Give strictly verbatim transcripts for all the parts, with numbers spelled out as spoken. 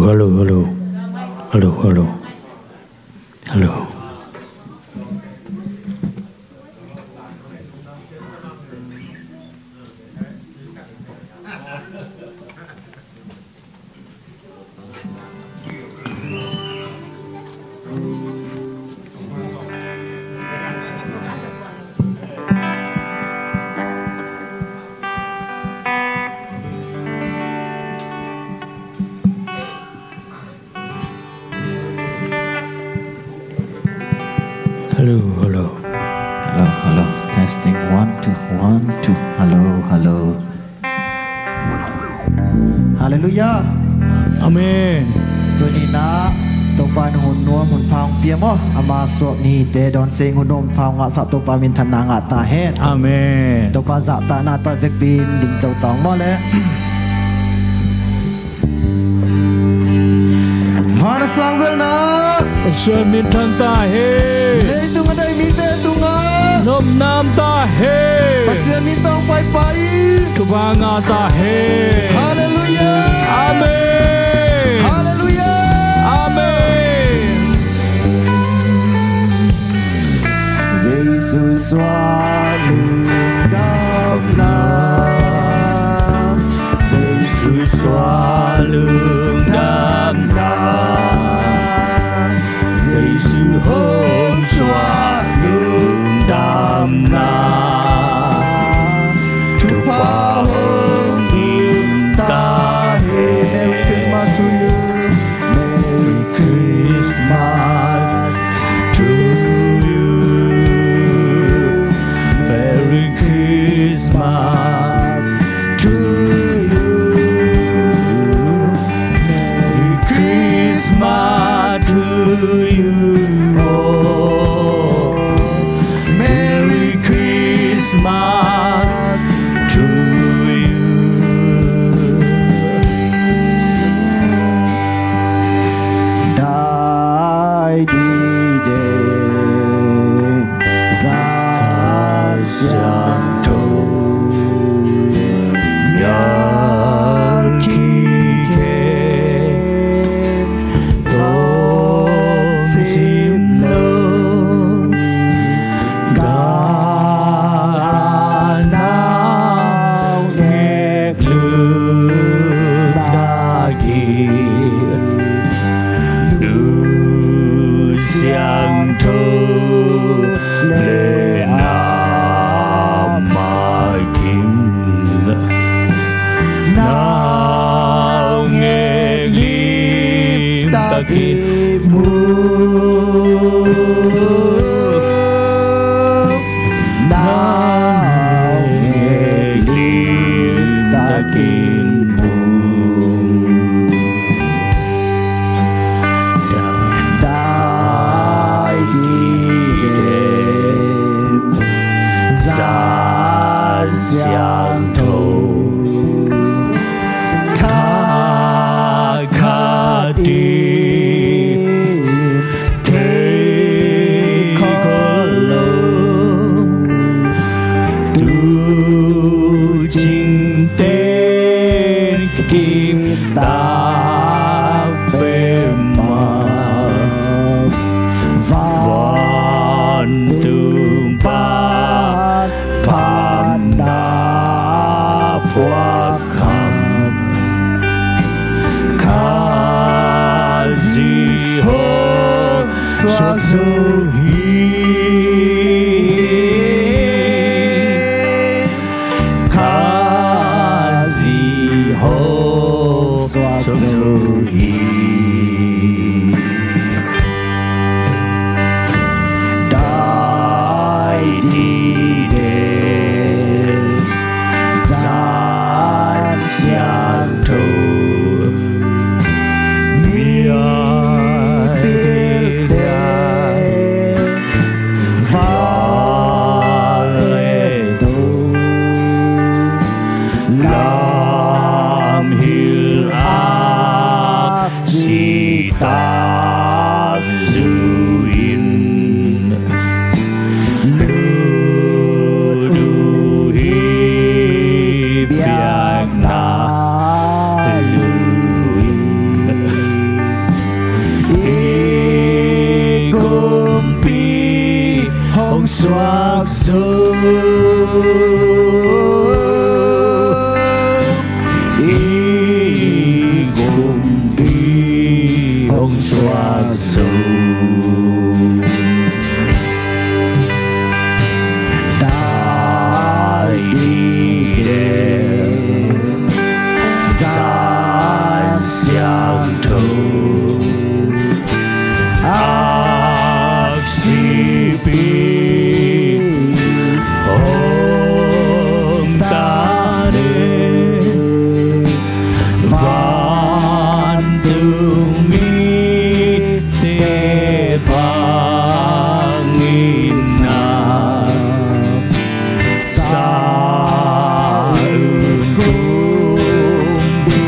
Hello, hello. Hello, hello. Hello. Hello, hello. Hello, hello. Testing, one, two, one, two. Hello, hello. Halleluiah. Amen. Tuni-in ah Topa in hun nuam hun pha hong pia maw. Ama suah nite dawn seng hun nuam hun pha hong ngahsak Topa minthanna ngah ta hen. Amen. Topa zahtakna tawh vekpi in dingto ta ung maw leh. Van a sang velna Pasian minthan ta hen. Leitung a deih mite tungah nopnam ta hen. Pasian min tawh paipai thupha ngah ta hen. Halleluiah. Amen. Halleluiah. Amen. Jesu suah lungdamna, Jesu suah lungdamna, Jesu hong suah lungdamna, thupha hong pia ta hen. Merry Christmas to you. Merry Christmas to you. Merry Christmas to you. Merry Christmas to you. Oh, Merry Christmas to you. Dai dide Zan Siangtho, mial kikem tawh sim lo, gah naungek limtakin, Nu Siangtho leh amah kin, naungek limtakin mu, naungek limtakin mu. Dai dide Zan Siangtho, thak khat in thei khol lo, tu cingten kim tak peuhmah, vantung pan phatna phuak kham, Khazih hong suak zo hi. Khazih hong suak zo hi. Dai dide Zan Siangtho, mial kikem suak zo, i kumpi hong suak zo. Dai dide, Zan Siangtho, aksi pi hong ta de, vantung mite bangin na, sa un kumpi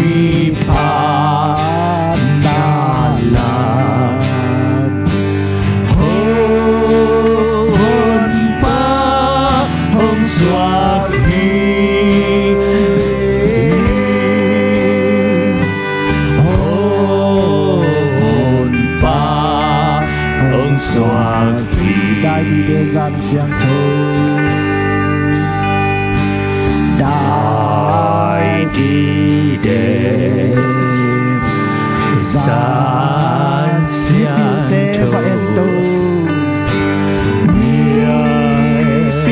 phat na lam, Honpa hong suak hi. Honpa hong suak hi. Dai dide, Zan Siangtho. Dai dide, Zan Siangtho. Mipilte va en to. Mipilte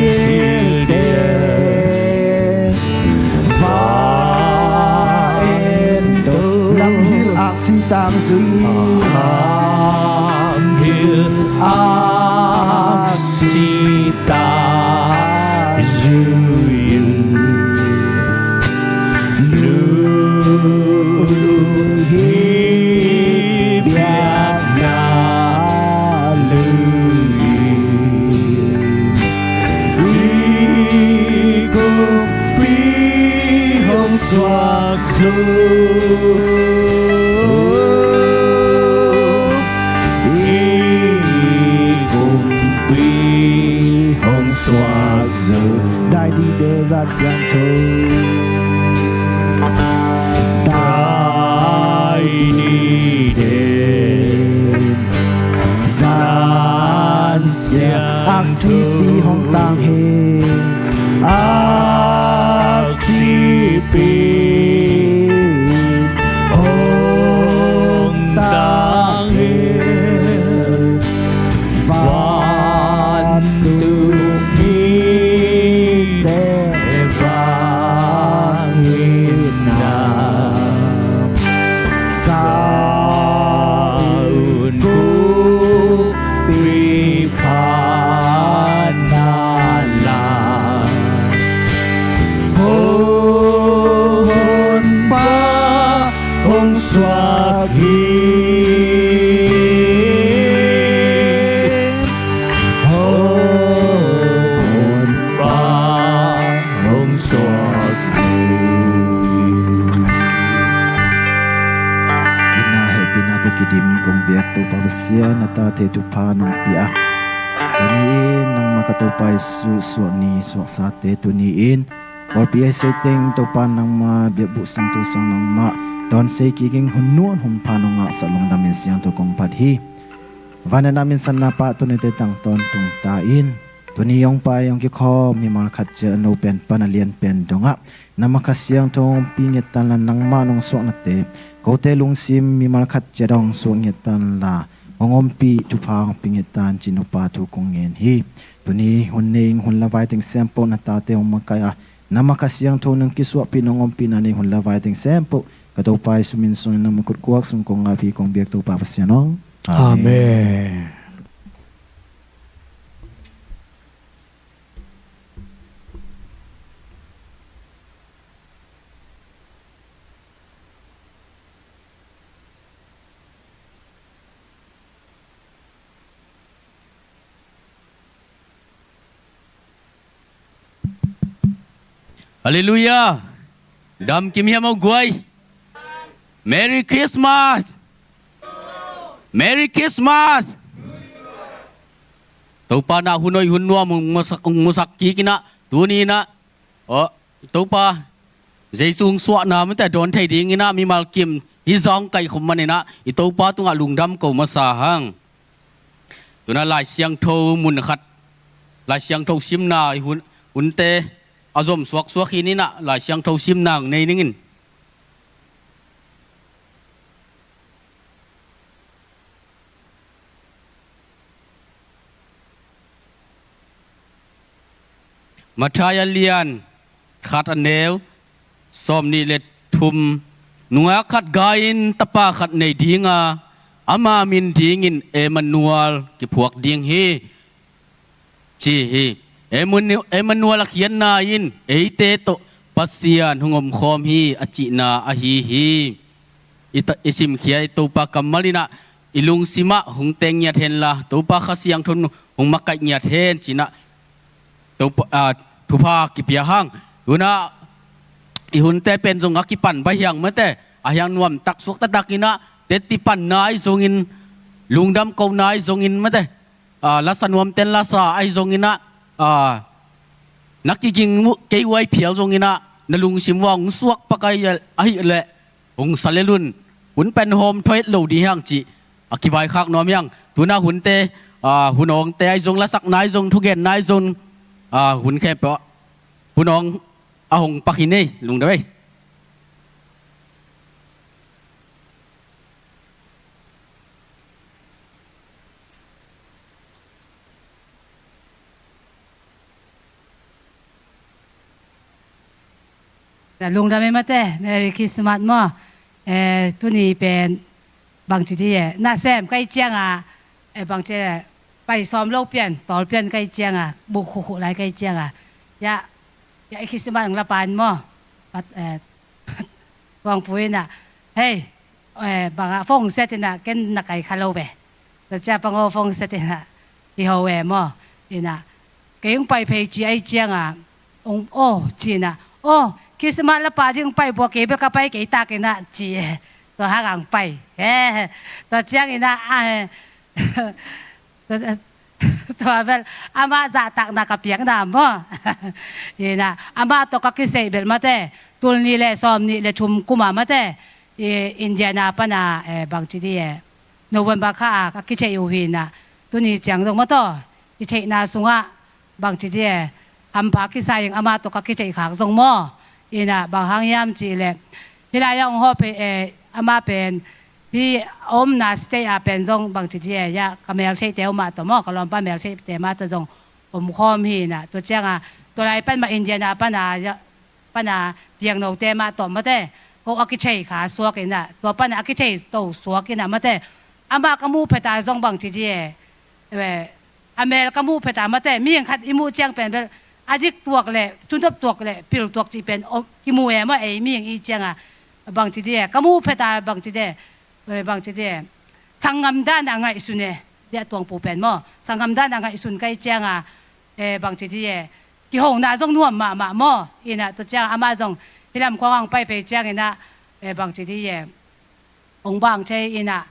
va en to. Lamhil aksi tang zui. Lamhil aksi tang zui. Lung hi biakna lung hi. I kumpi hong suak zo. I kumpi hong suak zo. Dai dide, Zan Siangtho. Dai dide, Zan Siangtho. Aksi pi hong tang hi. Aksi pi hong tang hi. Vantung mite bangin na, sa un kumpi phat na lam, Honpa hong suak hi. Honpa hong suak hi. Ina hehpihna tawh kidim kong biak Topa Pasian, na tate thupha nong pia, tuni in nangmah ka Topa Jesuh suah ni suahsate, tuni in pawlpi a i sei teng Topa nangmah biakbuk siangtho sung nangmah dawn sei kik in, hun nuam hun pha nong ngahsak lungdam in siangtho kong phat hi. Van a na minsanna Pa, tuni teh tang tawntung ta in. Tuni hong pai hong kikhawm mimal khat ciat a no pen pan a lian pen dongah na mah Kha Siangtho hong pi ngiat ta inla, nangmah nong suahnate kote lungsim mimal khat ciat hong suak ngiat ta inla, hong ompih thupha hong pia ngiat ta in ci-in Topa thu kong ngen hi. Tuni hun nei in hun le vai teng sempoh na tate hong makaih a, na mah Kha Siangtho nong kisuahpih nong ompihna nei in hun le vai teng sempoh ka Topa Jesuh min sungin na mah khut kuak sung kong ap hi, kong biak Topa Pasian aw. Amen. Amen. Halleluiah. Dam kim hiam aw guai? Merry Christmas. Merry Christmas. Topa na hun hoih hun nuam hong musak, hong musak kik in ah, tuni in ah, aw, Topa Jesuh hong suahna mite dawn thei dingin ah mimal kim hih zah hong kaikhum manin ah i Topa tungah lungdam ko masa hang. Tu-in ah Lai Siangtho mun khat Lai Siangtho simna i hun, hunte a zom suaksuak hi inah Lai Siangtho simna hong nei ning in. Matthai a lian khat a neu sawm nih le thum. Nungak khat gai-in tapa khat nei dinga, ama min dingin Emmanuel kiphuak ding hi, ci hi. Emmanuel, Emmanuel a khiatna in eite tawh Pasian hong omkhawm hi a cihna ahi hi. I ta, i simkhia i Topa kammal inah i lungsimah hong teng ngiat henla Topa Kha Siangtho in hong makaih ngiat hen cinah Topa, ah, thupha kipia hang. Tunah i hunte pen zong a kipan baih hiang mate, a hiang nuamtak suak taktak inah, tetti panna ahi zongin, lungdam kona ahi zongin mate, ah, lasa nuamten lasa ahi zonginah, ah, na kiging uh kei uh ahi phial zonginah, na lungsim uh a hong suak pak ahi, ahih leh hong sa lel un, hun pen hawm thawhet lo ding hiang cih a kivaikhak nuam hiang. Tunah hunte, ah, hun awngte ahi zong, lasakna ahi zong, thugenna ahi zong, ah, hun khempeuh ah hun awng a hong pak hi nei, lungdam ei. Na lungdam ei mate, Merry Christmas maw. Eh, tuni pen bangci di e, na sem kai cianga, eh, bangci e, pai sawm lo pian, tawl pian kai cianga, buk khukhu lai kai cianga. Ya, ya i Christmas ang lapan maw. Pat, eh, Tuangpu inah, hei, eh, bangah phone set inah ken na kai kha lo ve. Tua cia pango phone set inah i ho e maw. Inah kei hong pai phei ci ahi cianga, hong, aw, ci inah, aw, Christmas lapa ding hong pai bua kei bel ka pai kei tak inah ci e. Tua hang ang pai e. Tua ciang inah, ah, eh, tua bel amah zahtakna ka piakna maw. Inah amah tawh ka kiseih bel mate, tul nih le sawm nih le thum kuma mate, i Indiana pana, eh, bangci di e, November kha a ka kitheih uh hi inah, tuni ciang zong maw taw, i theihna sungah bangci di e, hampha kisa ing, amah tawh ka kitheih khak zong maw. Inah bang hang hiam cihleh, hih lai-ah hong hawh phei, eh, amah pen hih a omna state ah pen zong bangci di e, ya, ka meltheihte uh mah tawh maw, ka lawmpa meltheihte mah tawh zong omkhawm hi inah, tua cianga tua lai pan mah Indiana pana, ya, pana piangnote mah tawh mate, ko a kithei kha suak inah, tua pana a kithei to suak inah mate, amah ka muh pheta zong bangci di e, eh, a mel ka muh pheta mate, mihing khat i muh ciang pen bel a dik tuak le, thunop tuak le, pil tuak cih pen, o, kimu e maw, ei mihing i cianga, bangci di e, ka muh pheta bangci di e, eh, bangci di e, sanggam dana ngaihsun e, dia Tuangpu pen maw, sanggam dana ngaihsun kai cianga, eh, bangci di e, kihona zong nuam mahmah maw. Inah tua cianga amah zong hih lam khuang ang pai phei ciang inah, eh, bangci di e, hong bang thei inah,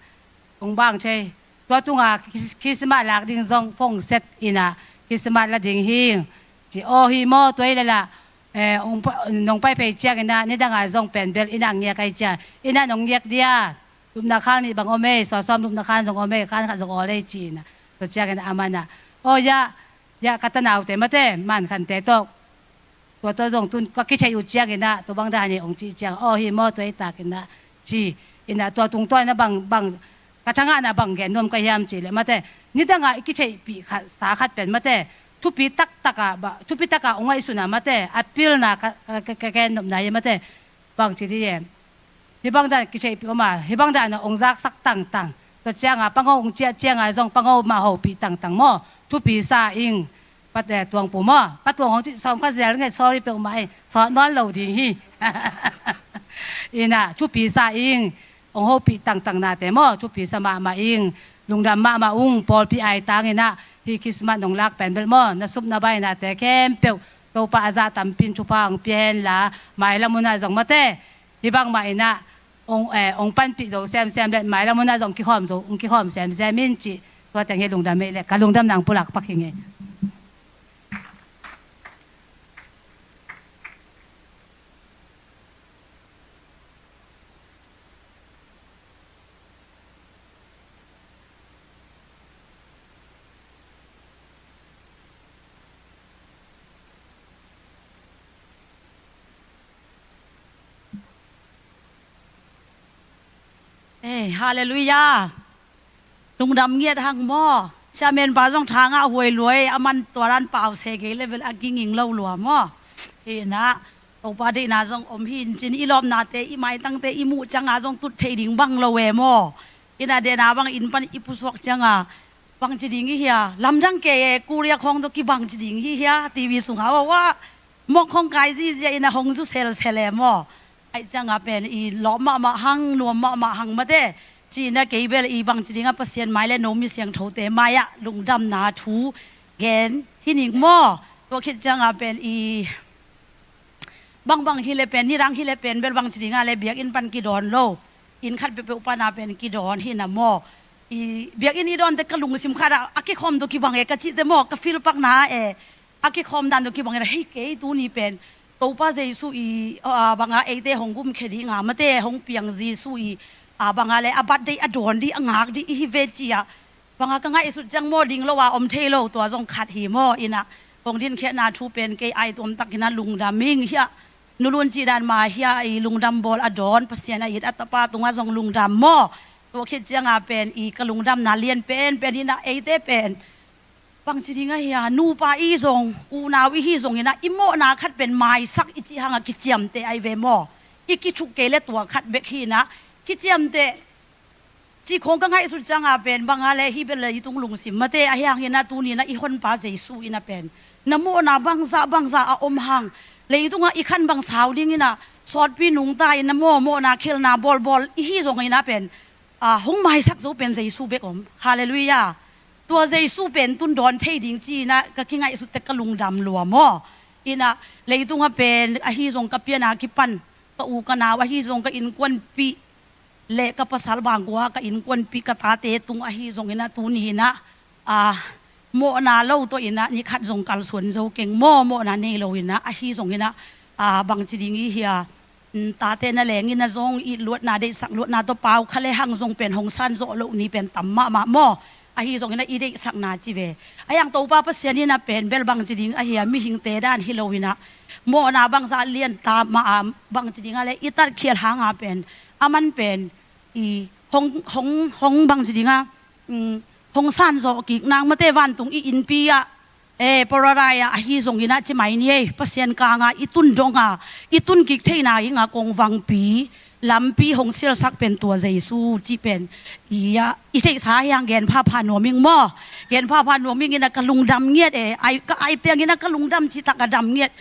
hong bang thei. Tua tunga Chris-, Christmas lak ding zong phone set inah, Christmas la ding hing ci, aw hi maw, tua hi leh lah, eh, hong pa-, nong pai phei ciang inah, nidanga zong pen bel inah ngiak ahi cia, inah nong ngiak dia, lupna khal nih bang om ei, sawsawm lupna khal zong om ei, khal khat zong awl ei ci inah. Tua ciang inah amah inah, aw ya, ya ka tanaute mate, man khante tawh, tua tawh zong tun ka kitheih uh ciang inah, tua bang dan hi hong cih ciang, aw hi maw, tua hi tak inah ci inah, tua tungtawn inah bang, bang, ka thangahna bang gen nuam ka hiam cihleh mate, nidangah i kitheihpih khat, sa khat pen mate, thupi taktakah, ba, thupi takah hong ngaihsun a mate, a pilna ka, ka, ka, ka gen nopna hi mate, bangci di e, hih bang dan kitheihpih om a, hih bang dan a hong zaksak tangtang. Tua cianga pango hong ciah cianga zong pango mah hopih tangtang maw. Thupi sa ing, pat, eh, Tuangpu maw. Pa Tuang hong cih sawm kha zel nge, sorry peuhmah ei, sawt nawn lo ding hi. Inah thupi sa ing, hong hopih tangtang nate maw, thupi sa mahmah ing, lungdam mahmah ung, pawlpi aitang inah, hih Christmas nong lak pen bel maw, na sup na bainate khempeuh Topa a zah tampi in thupha hong pia henla, mailam hunah zong mate, hih bangmah inah hong, eh, hong panpih zo semsem le, mailam hunah zong kikhawm zo, hong kikhawm semsem in cih, tua teng hi lungdam ei le, ka lungdam nang pulak pak hi ngei. Halleluiah. Lungdam ngiat hang maw. Siamen pa zong thangah huai luai a man tua dan pause kei level a kinging lo lua maw. Hinah Topa deihna zong om hi in cin i lawpnate i maitangte i muh cianga zong tut thei ding bang lo e maw. Inah dehna bang inn pan i pusuak cianga bangci ding i hia, lamdang kei e, Korea khawng tawh kibangci ding hi hia, TV sungah aw a mawk khawng kai zizia inah hong zu selsel e maw. Aih cianga pen i lawp mahmah hang, nuam mahmah hang mate. Cina kei bel i bangci dinga Pasian mai le no mi siangthote mai-ah lungdamna thu gen hi ning maw. Tua khit cianga pen i bangbang hi le pen, nidang hi le pen bel bangci dinga le biakinn pan kidawn lo, inn khat peuhpeuh pana pen kidawn hi na maw. I biakinn i dawnte ka lungsim khatah a kikhawm tawh kibang e ka cihte maw, ka feel pakna e. A kikhawm dan tawh kibang e, hei kei tuni pen Topa Jesu i, a, banga eite hong gumkhia dinga mate hong piang Jesu i, a, banga le a bat dei a dawn di a ngak di i hi ve cia. Banga ka ngaihsut ciang maw ding lo a om thei lo, tua zong khat hi maw. Inah hong dinkhiatna thu pen kei ai tuamtak hinah lungdam ing hiah. Nulun cih dan ma hiah i lungdam bawl a dawn Pasian a it a tapa tungah zong lungdam maw. Tua khit cianga pen i ka lungdamna lian penpen inah eite pen bangci ding a hia, nupa i zong, unau i hi zong inah i mawhna khat pen maisak i cih hanga kiciamteh ai ve maw. I kithuk kei le tua khat bek hi inah kiciamteh cih khawng ka ngaihsut cianga pen banga le hi bel leitung lungsim mate ahi hang inah tuni inah i honpa Jesu inah pen na mawhna bangzah bangzah a om hang, leitungah i khan bang sau ding inah sawtpi nungta inah maw, mawhna khelna bawlbawl i hi zong inah pen, a, hong maisak zo pen Jesu bek om. Halleluiah. Tua Jesu pen tun dawn thei ding ci inah ka kingaihsut tek ka lungdam lua maw. Inah leitungah pen ahi zong ka piana kipan ka u ka nau ahi zong ka innkuanpih le ka pasal bangkua ka innkuanpih ka tate tung ahi zong inah tuni inah, a, mawhna lo tawh inah ni khat zong kalsuan zo keng maw, mawhna nei lo inah ahi zong inah, a, bangci ding i hia, mm, tate na leng inah zong i luatna deihsak luatna tawh pau kha le hang zong pen hong san zawh loh ni pen tam mahmah maw. Ahi zong inah i deihsakna ci ve. A hiang Topa Pasian inah pen bel bangci ding a hia, mihingte dan hi lo inah mawhna bangzah lian ta mah a bangci dinga le i tatkhial hanga pen a man pen i hong, hong, hong bangci dinga, mm, hong san zawh kik nang mate vantung i innpi ah, e, paradise ah ahi zong inah ci mai ni ei, Pasian kanga i tun donga i tun kik theina inga kongvangpi lampi hong sialsak pen tua Jesu cih pen i, a, i theihsa hiang gen phapha nuam ing maw. Gen phapha nuam ing inah ka lungdam ngiat e, ai, ka ai piang inah ka lungdam citak a dam ngiat.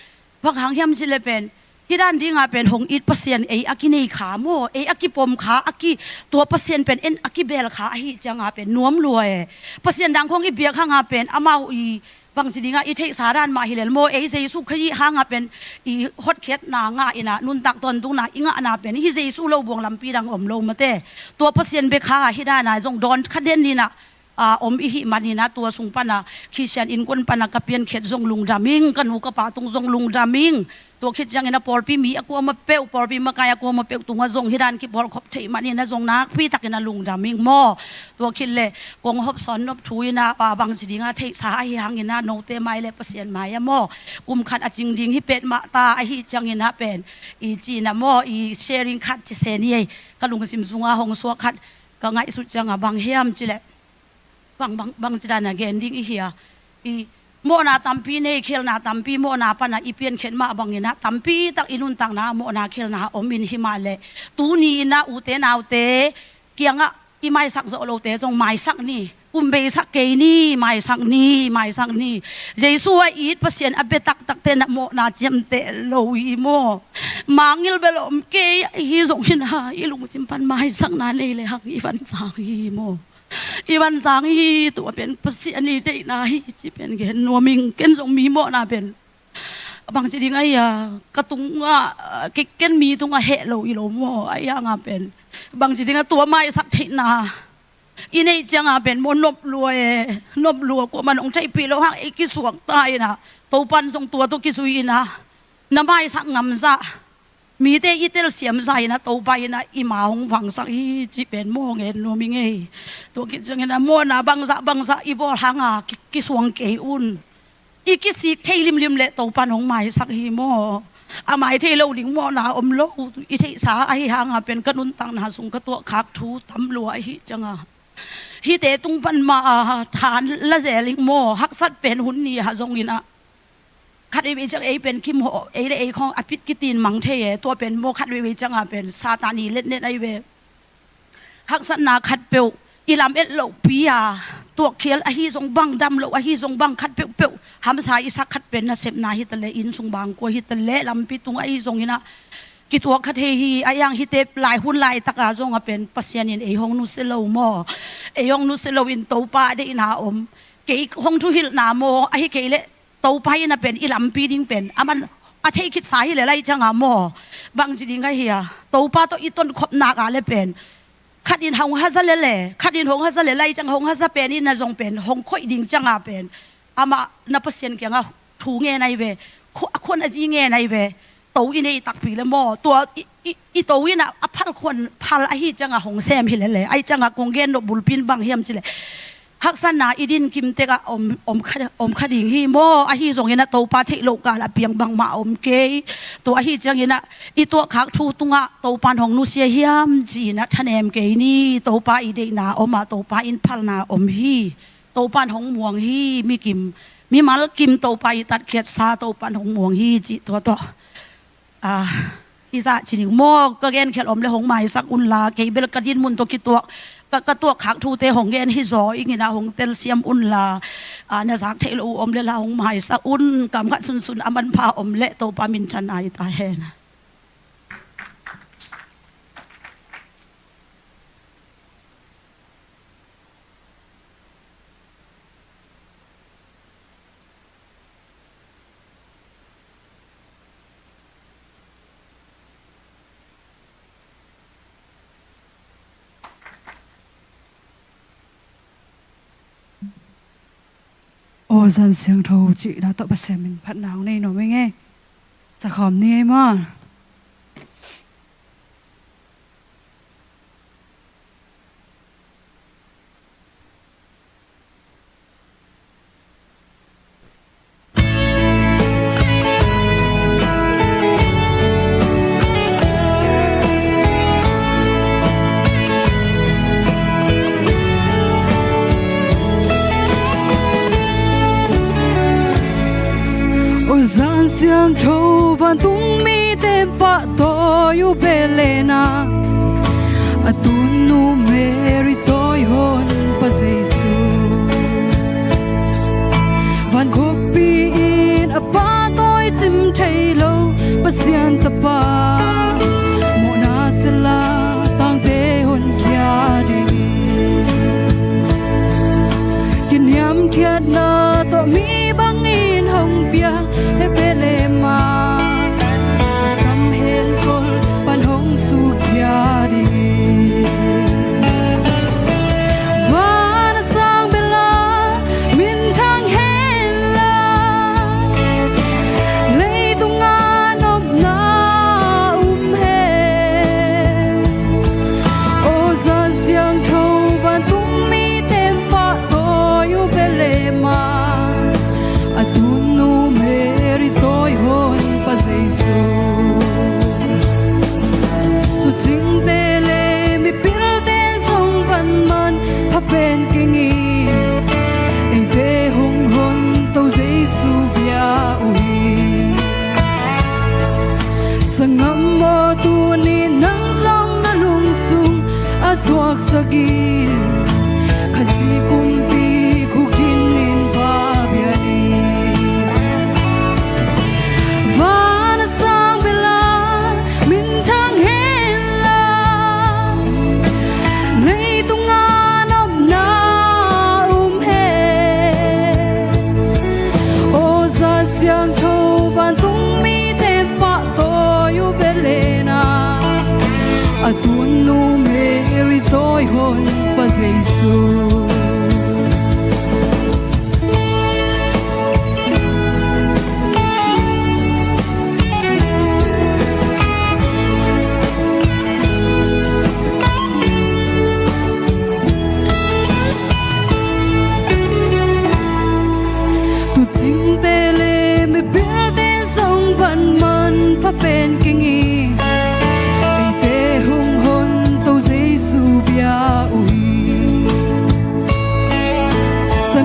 Bang hang hiam ci le pen hi dan dinga pen hong it Pasian ei a kinei kha maw, ei a kipom kha a ki, tua Pasian pen en a kibel kha ahi cianga pen nuam lua e. Pasian dang khawng i biak hanga pen amau i bangci dinga i theihsa dan mah hi lel maw, ei Jesu kha i hanga pen i hotkhiatna ngah inah nuntak tawntungna i ngahna pen hi Jesu lo buang lampi dang om lo mate. Tua Pasian bek kha hi dana zong dawn kha den inah, a, om i hih man inah tua sung pana Khristian innkuan pana ka piankhiat zong lungdam ing, ka nu ka pa tung zong lungdam ing. Tua khit ciang inah pawlpi mi a kuama peuh, pawlpi makai a kuama peuh tungah zong hi dan kipawlkhop theih man inah zong nakpi tak inah lungdam ing maw. Tua khit le kong hop sawn nop thu inah, a, bangci dinga theihsa ahi hang inah note mai le Pasian mai ah maw, kum khat a cing ding hi pet mah ta ahi ciang inah pen i ci inah maw, i sharing khat ci se ni ei. Ka lungsim sunga hong suak khat ka ngaihsut cianga bang hiam ci le bang, bang, bangci dana gen ding i hia. I mawhna tampi nei, khelna tampi mawhna pana i piankhiat mah bang inah tampi tak i nuntakna mawhna khelna om in hi mah le tuni inah ute naute kiangah i maisak zawh lote zong maisak ni. Kum beisak kei ni, maisak ni, maisak ni. Jesu a it Pasian a bia taktakte na mawhna ciamteh lo hi maw. Mangngilh bel om kei hi zong hi na, i lungsim pan maisakna nei le hang i van sang hi maw. I van sang hi, tua pen Pasian i deihna hi ci pen gen nuam ing. Ken zong mi mawhna pen bangci ding a hia, ka tungah, ke, ken mi tungah heh lo i lo maw, a hianga pen bangci dingah tua maisak theihna i neih cianga pen maw, nop lua e, nop lua, kuamah nong theihpih loh hang ei kisuak ta inah, Topan zong tua tawh kizui inah na maisak ngamzah, mite i telsiamzah inah Topa inah i ma hong vangsak hi cih pen maw, ngen nuam ing ei. Tua khit ciang inah mawhna bangzah bangzah i bawl hanga ki, kisuang kei un. I kisik thei limlim le Topan hong maisak hi maw. A mai thei lo ding mawhna om lo i theihsa ahi hanga pen ka nuntakna sung ka tuahkhak thu tam lua ahi cianga hihte tung pan mah a than la zel ing maw, haksat pen hun ni ha zongin ah khat veivei ciang ei pen kim hawh ei le ei khawng a pit kitin mang thei e. Tua pen maw khat veivei cianga pen Satan i letnet ahi ve. Haksatna khatpeuh i lam et lohpi a tuakkhial ahi zong bang, dam lo ahi zong bang, khat peuhpeuh hamsa i sak khat pen nasepna hi taleh, inn sung bangkua hi taleh, lampi tung ahi zongin ah kituak kha thei hi. A iang hihte lai hun laitaka zong a pen Pasian in ei hong nusia lo maw, ei hong nusia lo in Topa deihna om, kei hong thuhilhna maw, ahi kei leh Topa in a pen i lampi ding pen a man a thei khitsa hi le lai cianga maw, bangci ding ahi a, Topa tawh i tonkhopnak ah le pen khat in hong haza le le, khat in hong haza le lai ciang hong haza pen in a zong pen hong khoih ding cianga pen amah na Pasian kiangah thu ngen ahi ve, khu- a khuan a zi ngen ahi ve. To i neih takpi le maw, tua i, i, i to in a, a phal khuan phal ahi cianga hong sem hi le le, ahi cianga kong gen nop bulpi in bang hiam cileh haksatna i din kimtek ah om, om kha, om kha ding hi maw, ahi zongin ah Topa theih loh kal a piang bangmah a om kei. Tua ahi ciangin ah i tuahkhak thu tungah Topa in hong nusia hiam ci-in ah thanem kei ni. Topa i deihna om ah Topa in phalna om hi. Topa in hong muang hi. Mikim, mimal kim Topa i tatkhiatsa Topa in hong muang hi cih tua tawh. Ah, hi zah ci ning maw, ka genkhial om le hong maisak unla, kei bel ka din mun tawh kituak, ka, ka tuakkhak thute hong gen hi zaw ingin ah hong telsiam unla, ah, na zak theih loh uh om le la hong maisak un. Kam khat sunsun a manpha om le Topa minthan ai ta hen. Aw zan siangtho cihna tawh Pasian min phatna hong nei nuam ing e. Cakhawm ni ei maw? Aw zan siangtho vantung mite pahtawi uh Bethlehem ah, a tun nu Mary tawi honpa Jesu. Van khukpi in a pahtawi cim thei lo Pasian Tapa, mawhna sela tangte honkhia ding, kiniamkhiatna tawh mi bangin hong piang Bethlehem ah, kam hen kol pan hong sukhia ding. Van a sang bela minthang hen la, leitung a nopna um hen. Aw zan siangtho vantung mite pahtawi uh Bethlehem ah,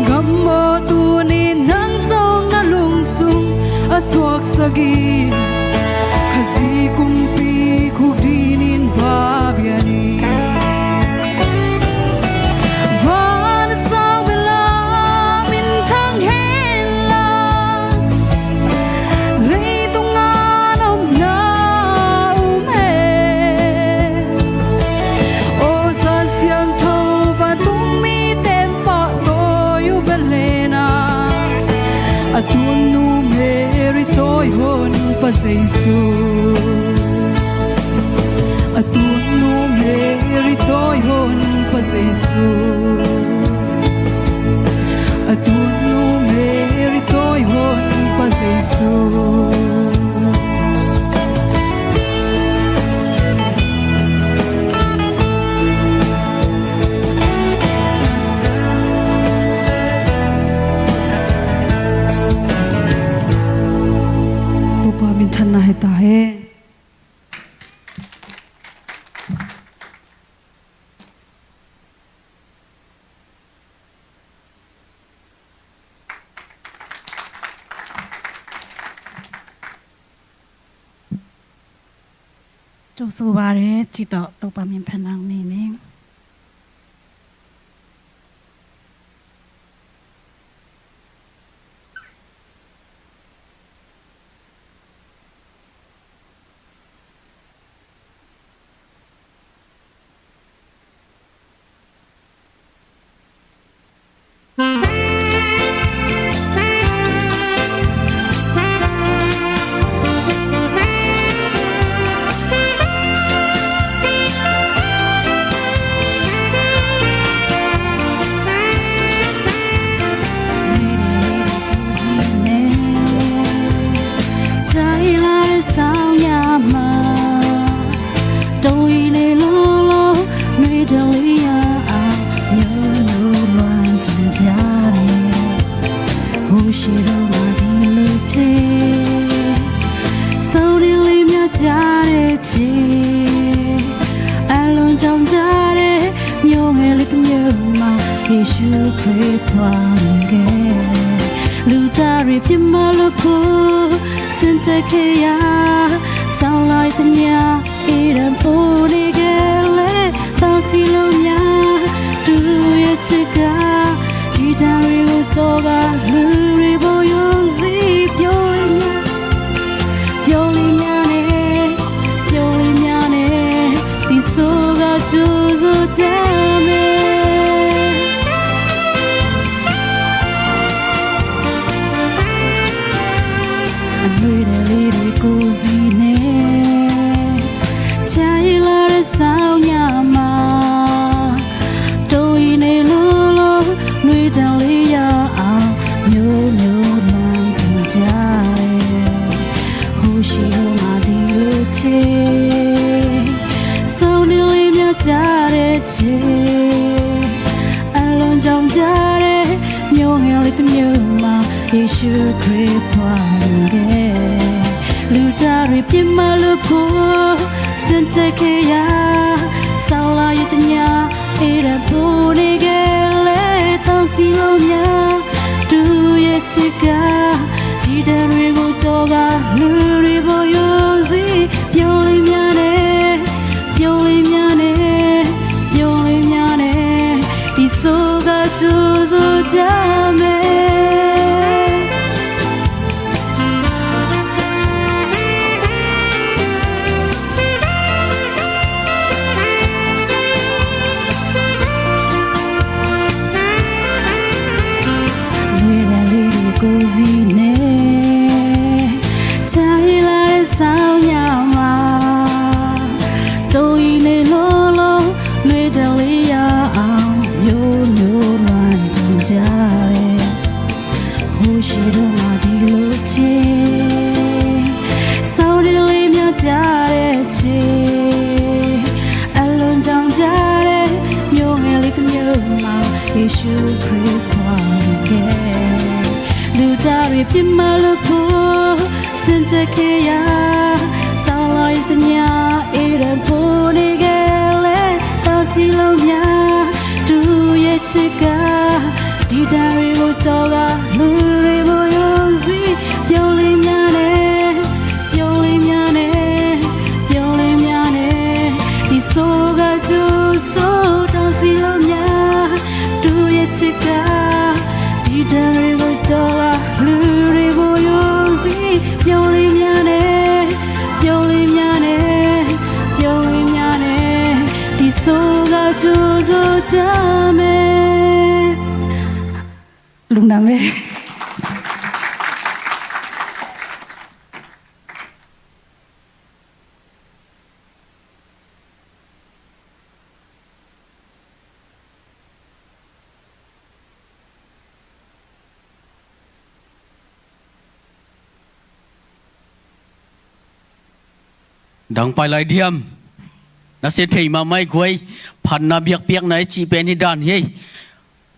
Gam maw, tuni nang zong na lungsung a suaksak in, Khazih kumpi khukdin in va bia ni. Van a sau bia la, minthang hen la, leitung a nopna um hen. Aw Za Siangtho, vantung mite pahtawi uh bia lehna, a tun nu Mary tawi Honpa Jesu. A tun nu Mary tawi Honpa Jesu. A tun nu Mary tawi Honpa Jesu. Topa minthanna hi ta hen. Cu su bare ci tawh Topa min phan nang ni ning. Yesu Khrist ခွင့်ပြုပါငယ် လူသားတွေ ပြစ်မှားလွတ်ဖို့ ဆင်းသက်ခဲ့ရာ ဆောင်လာတည Eden ဘုန်းကြီးကလေး သန့်စင်လို့များ သူ့ရဲ့ချစ်က ဒီတန်တွေကို ကြော်ကာ လူတွေပေါ် ယုံကြည် ပြောလိမ့်များ ပြောလိမ့်များနဲ့ ပြောလိမ့်များနဲ့ ဒီဆိုက ကြိုဆိုကြမယ်။ အနွေတဲ့လေးတွေကို စီနဲ့ ချမ်းသာလာတဲ့ ဆောင်ညမှာ တို့အီးနေလို့လို့ နွေတန်လေးရအောင် မျိုးမျိုးလွမ်းချင်ကြတယ်။ ဟိုရှိဟိုမှာ ဒီလိုချစ် စောင့်နေလေးများ ကြတဲ့ချစ် အလွန်ကြောင်ကြတဲ့ မျိုးငယ်လေးတစ်မျိုးမှာ ယေရှုခရစ် ဖွားမြင်ခဲ့ လူသားတွေ ပြစ်မှားလွတ်ဖို့ ဆင်းသက်ခဲ့ရာ ဆောင်လာရဲ့တည Eden ဘုန်းကြီးကလေး သန့်စင်လို့များ သူ့ရဲ့ချစ်က ဒီတန်တွေကို ကြော်ကာ လူတွေပေါ် ယုံကြည် ပြောလိမ့်များနဲ့ ပြောလိမ့်များနဲ့ ပြောလိမ့်များနဲ့ ဒီဆိုက ကြိုဆိုကြမယ်။ နွေတန်လေးတွေကို စီနဲ့ ချမ်းသာလာတဲ့ ဆောင်ညမှာ တို့အီးနေလို့လို့ နွေတန်လေးရအောင် မျိုးမျိုးလွမ်းချင်ကြတယ်။ ဟိုရှိတုန်းက ဒီလိုချစ် စောင့်နေလေးများ ကြတဲ့ချစ် အလွန်ကြောင်ကြတဲ့ မျိုးငယ်လေးတစ်မျိုးမှာ ယေရှုခရစ် ဖွားမြင်ခဲ့ လူသားတွေ ပြစ်မှားလွတ်ဖို့ ဆင်းသက်ခဲ့ရာ ဆောင်လာရဲ့တည Eden ဘုန်းကြီးကလေး သန့်စင်လို့များ သူ့ရဲ့ချစ်က ဒီတန်တွေ Amen. Lungdam e. Dang pai lai diam. Na sia thei mahmah i guai. Phatna biakpiakna i cih pen hi dan hi.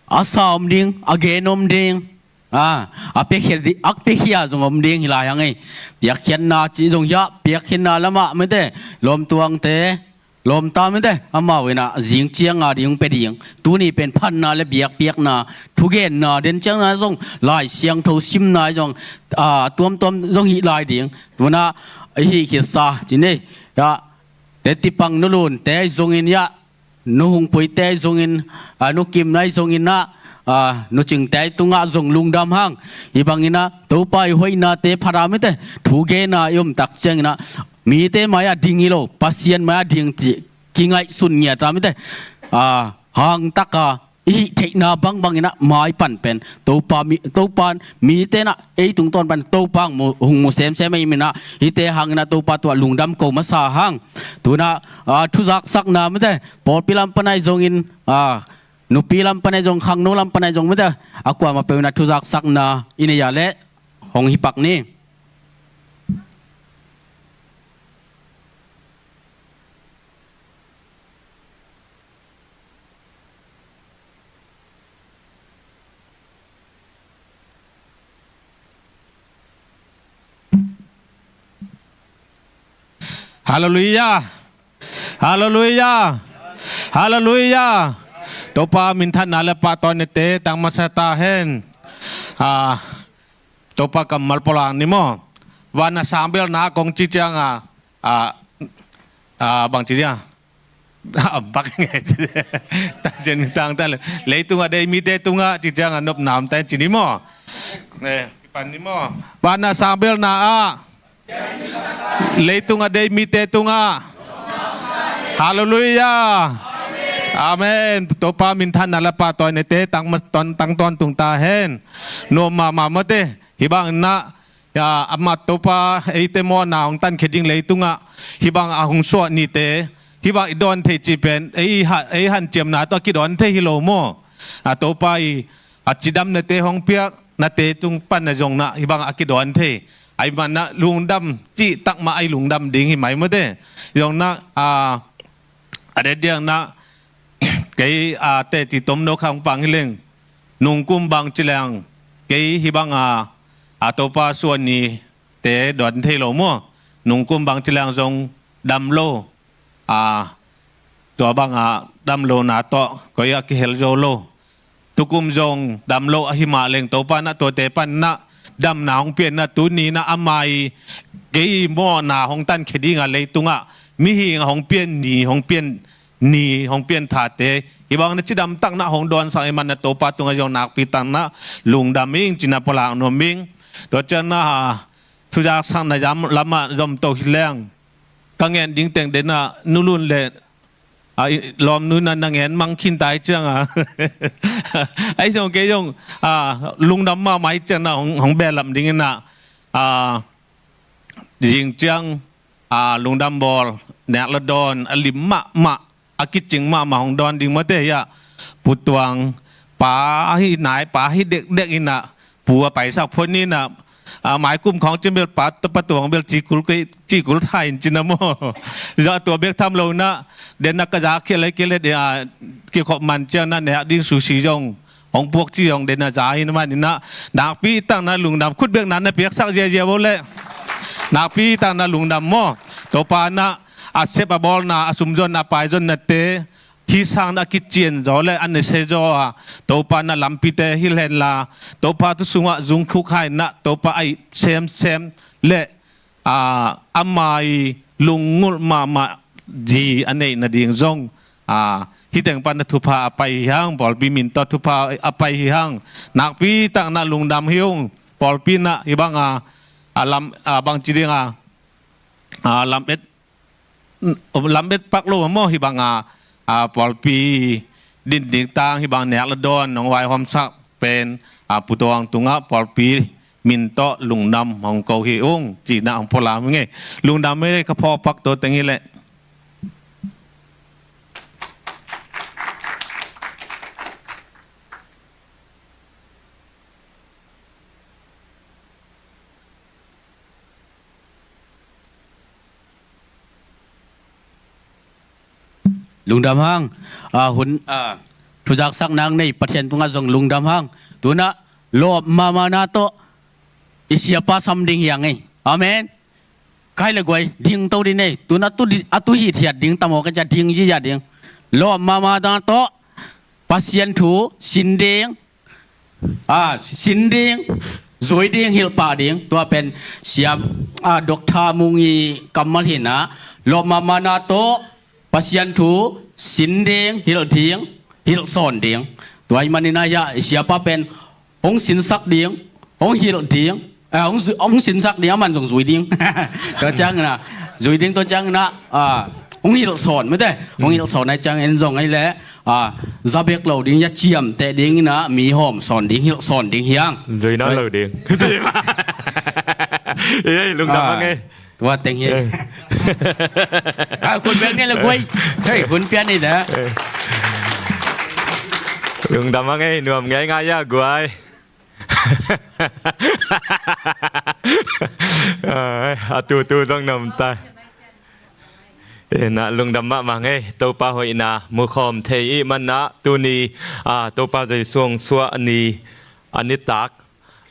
A sa om ding, a gen om ding. A, a piakhia di-, a piakhia zong om ding hi lai hang ei. Piakkhiatna cih zong hiah, piakkhiatna lamah mite, lawmtuangte, lawmta mite, amau inah zing cianga ding pia ding. Tuni pen phatna le biakpiakna, thugenna, den ciangna zong Lai Siangtho simna zong, a, tuamtuam zong hih lai ding. Tunah i hih khitsa, ci nei. Hiah, te tipang nulun, te zongin hiah, nu Hungpuite zongin, a, nu Kimna i zongin ah, a, nu Cingte i tungah zong lungdam hang. Hih banginah, Topa i hoihnate phat a mite, thugena i om tak cianginah, mite mai-ah ding hi lo, Pasian mai-ah ding cih kingaihsun ngiat a mite, a, hangtaka i hih theihna bangbanginah mai pan pen Topa mi, Topa mite nah ei tungtawn pan Topa hong mu, hong mu semsem ei minah, hihte hanginah Topa tuah lungdam ko masa hang. Tunah, a, thuzaksakna mite, pawlpi lam pan ahi zongin, a, nupi lam pan ahi zong, khangno lam pan ahi zong mite, a kuamah peuh inah thuzaksakna i nei a leh hong hi pak ni. Halleluiah. Halleluiah. Halleluiah. Topa minthanna le pahtawinate tang masa ta hen. A, Topa kammal pulak ni maw. Van a sang bel na kong ci cianga, a, a, bang ci dia. A, bak nge ci dia. Ta cian tang ta le. Leitung a dei mite tungah ci cianga nopna om ta hen ci ni maw. Eh, kipan ni maw. Van a sang bel na ah. Leitung a dei mite tungah. Halleluiah. Amen. Topa minthanna le pahtawinate tang ma, tawn, tang tawntung ta hen. Nuam mahmah mawte. Hih banginah, a, amah Topa eite mawhna hong tankhia ding leitungah. Hih bang a hong suah nite. Hih bang i dawn thei cih pen. Ei ha, ei hanciamna tawh a kidawn thei hi lo maw. A, Topa i, a, cidamnate hong piak, nate tung pan a zong nah, hih bang a kidawn thei. Ahih manah lungdam, cihtak mah a i lungdam ding hi mai mawte. Zong nah, a, a det diang nah, kei, a, teci tomno kha hong pang hi leng. Nungkum bang ci leng, kei hih bang a, a Topa suah nite dawn thei lo maw. Nungkum bang ci leng zong dam lo. A, tua bangah damlohna tawh koi a kihel zo lo. Tukum zong damloh ahi mah leng Topa nah tuate pan nah damna hong pian nah tuni nah ama i kei mawhna hong tankhia dingah leitungah mihing a hong pian ni, hong pian ni, hong pian thate. Hih bang na cidamtak nah hong dawnsak i man nah Topa tungah zong nakpi tak nah lungdam ing ci nah pulak nuam ing. Tua ciang nah, a, thuzaksakna lamah zom to hi leng. Ka ngen ding teng den ah nulun le, a, i, lawmnu in ah na ngen mang khin ta hi ciang a. Ahi zong kei zong, a, lungdam mahmah hi ciang ah hong, hong behlap ding in ah, a, zing ciang, a, lungdam bawl, nek le dawn, a lim mahmah, a kicing mahmah hong dawn ding mawte hi ah. Pu Tuang, pa hi nai, pa hi dekdek in ah, pu a paisak phot ni in ah, a, maikum khawng cin bel pa, pa Tuang bel cikul kei, cikul thai in cin a maw. Zah tua bek tham lo in ah, den ah ka zak khia lai kei le, a, kikhop man ciang in ah nek ding sushi zong hong puak ci zong den ah za hi na man in ah, nakpi tak in ah lungdam, khut bek na na piaksak ziazia bo leh. Nakpi tak in ah lungdam maw. Topa in ah a sep a bawlna, a sumzon a paizonnate, hih sang in ah a kician zaw le a nase zaw a, Topa in ah lampite hilh hen la, Topa thu sungah zungkhuk hai in ah, Topa a ih semsem le, a, ama i lunggulh mahmah zi a neih nading zong, a, hih teng pan ah thupha a pai hi hang, pawlpi min tawh thupha a pai hi hang. Nakpi tak in ah lungdam hi ung, pawlpi in ah hih bang a, a lam, a, bang ci ding a, a, lam et, lam et pak lo maw hih bang a, a, pawlpi din ding tang hih bang nek le dawn nong vaihawmsak pen, a, Pu Tawng tungah pawlpi min tawh lungdam hong ko hi ung, cih na hong pulak ing ei. Lungdam ei, ka phawk pak tua teng hi leh. Lungdam hang. A, hun, a, thuzaksak nang nei Pathian tungah zong lungdam hang. Tunah lawp mahmahna tawh i siapa sam ding hi hang ei. Amen. Kai le guai, ding to ding nei. Tunah tu di-, a tu hithiat ding, tamo ka cia ding, zizia ding. Lawp mahmahna tawh Pasian thu sin ding, a, sin ding, zui ding, hilh pah ding. Tua pen siam, a, Doctor Mung i kammal hi inah, lawp mahmahna tawh Pasian thu sin ding, hilh ding, hilh sawn ding. Tua ahih manin ah hiah i siapa pen hong sinsak ding, hong hilh ding, a, hong zu-, hong sinsak ding, aman zong zui ding. Tua ciang inah, zui ding, tua ciang inah, a, hong hilh sawn, mate, hong hilh sawn ahih ciang en zong ahih leh, a, za bek lo ding, a ciamteh ding inah, mi hawm sawn ding, hilh sawn ding hi hang. Zui nawn lo ding. Ei, lungdam hang ei. Tua teng hi. Eh. A, hun pian ni le guai. Hei, hun pian ni le. Eh. Lungdam hang ei, nuam ngeingai a guai. Ai, a tutu zong nuam ta. Inah lungdam mahmah hang ei, Topa hoihna mukhawm thei i hih manin ah tuni, a, Topa Jesu hong suah ni, a nitak,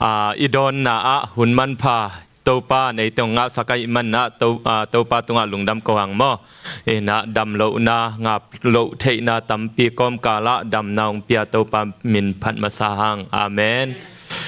a, i dawnna ah hun manpha Topa in eite hong ngahsak ahih manin ah To-, a, Topa tungah lungdam ko hang maw. Inah damlohna, ngap loh theihna tampi kawmkal ah damna hong pia Topa min phat masa hang. Amen.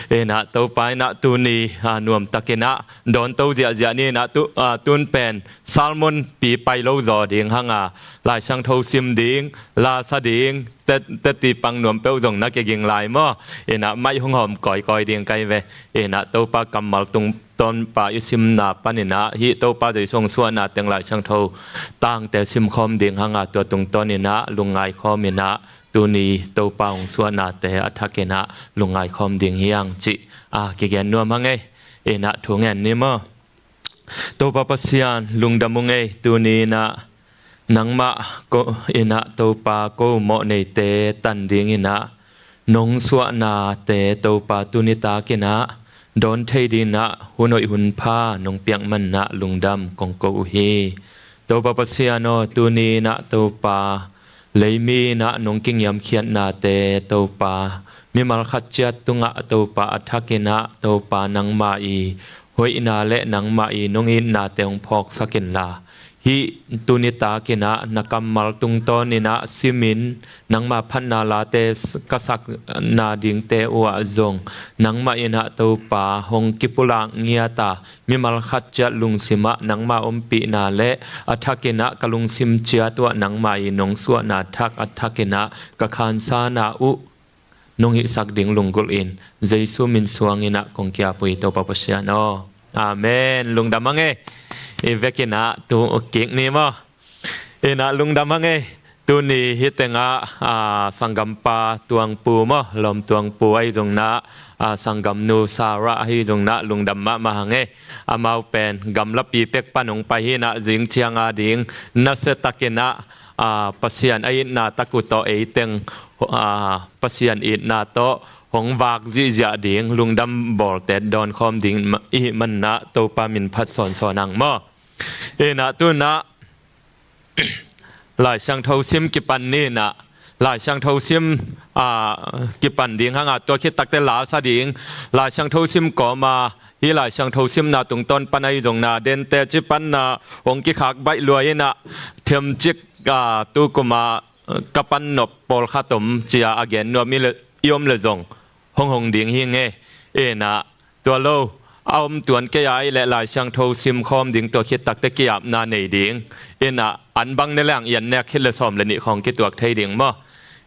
Inah Topa inah tuni, a, nuamtak inah dawnto ziahziah ni inah tu, a, tun pen sermon pi pai lo zaw ding hang a, Lai Siangtho sim ding, la sa ding, te, teti pang nuam peuh zong na kiging lai maw. Inah maih hong hawm kawikawi ding kai ve. Inah Topa kammal tungtawn pa i simna pan inah hih Topa Jesu hong suahna teng Lai Siangtho tangte simkhawm ding hang a, tua tungtawn inah lungngai khawm inah tuni Topa hong suahnate a thak inah lungngai khawm ding hi hang cih, a, kigen nuam hang ei. Inah thu ngen ni maw. Topa Pasian, lungdam ung ei, tuni inah nangmah ko inah Topa ko mawh neite tan ding inah nong suahnate Topa tuni tak inah dawn thei ding inah hun hoih hun pha nong piak manin ah lungdam kong ko uh hi. Topa Pasian aw, tuni inah Topa, leimi inah nong kingiamkhiatnate Topa, mimal khat ciat tungah Topa a thak inah Topa nangmah i hoihna le nangmah i nong itnate hong phawksak inla, hih tuni tak inah na kammal tungtawn inah simin nangmah phatna late s-, ka sakna dingte uhah zong nangmah inah Topa hong kipulak ngiat a, mimal khat ciat lungsim ah nangmah ompihna le a thak inah ka lungsim ciat uhah nangmah i nong suahna thak a thak inah ka khansana uh nong hihsak ding lunggulh in Jesu min suang inah kong ki-ap uh hi Topa Pasian aw. Amen. Lungdam hang ei. I vek inah tu kik ni maw. Inah lungdam hang ei. Tuni hih tengah, a, sanggampa Tuangpu maw, Lawm Tuangpu ahi zong inah, a, sanggamnu Sarah ahi zong inah lungdam mahmah hang ei. Amau pen gamlapi pek pan hong pai hi inah zing ciang a ding nasia tak inah, a, Pasian a itna tak uh tawh eiteng, a, Pasian itna tawh hong vak zihziah ding lungdam bawlte dawnkhawm ding ma-, i hih manin ah Topa min phat sawnsawn hang maw. Inah tu inah Lai Siangtho sim kipan ni inah, Lai Siangtho sim, a, kipan ding hang a, tua khit takte la sa ding. Lai Siangtho sim kawm a, hih Lai Siangtho simna tungtawn pan ahi zong inah dente ci pan inah hong kikhak baih lua inah themcik, a, tu kum a, a, ka pan nop pawlkhat om ci a, a gen nuam i le, i om le zong hong hong ding hi ing ei. Inah tua lo, a om tuan kei a ahih leh Lai Siangtho simkhawm ding tua khit takte ki-apna nei ding. Inah an bang ne leng i an nek khit le sawm le nih khawng kituak thei ding maw.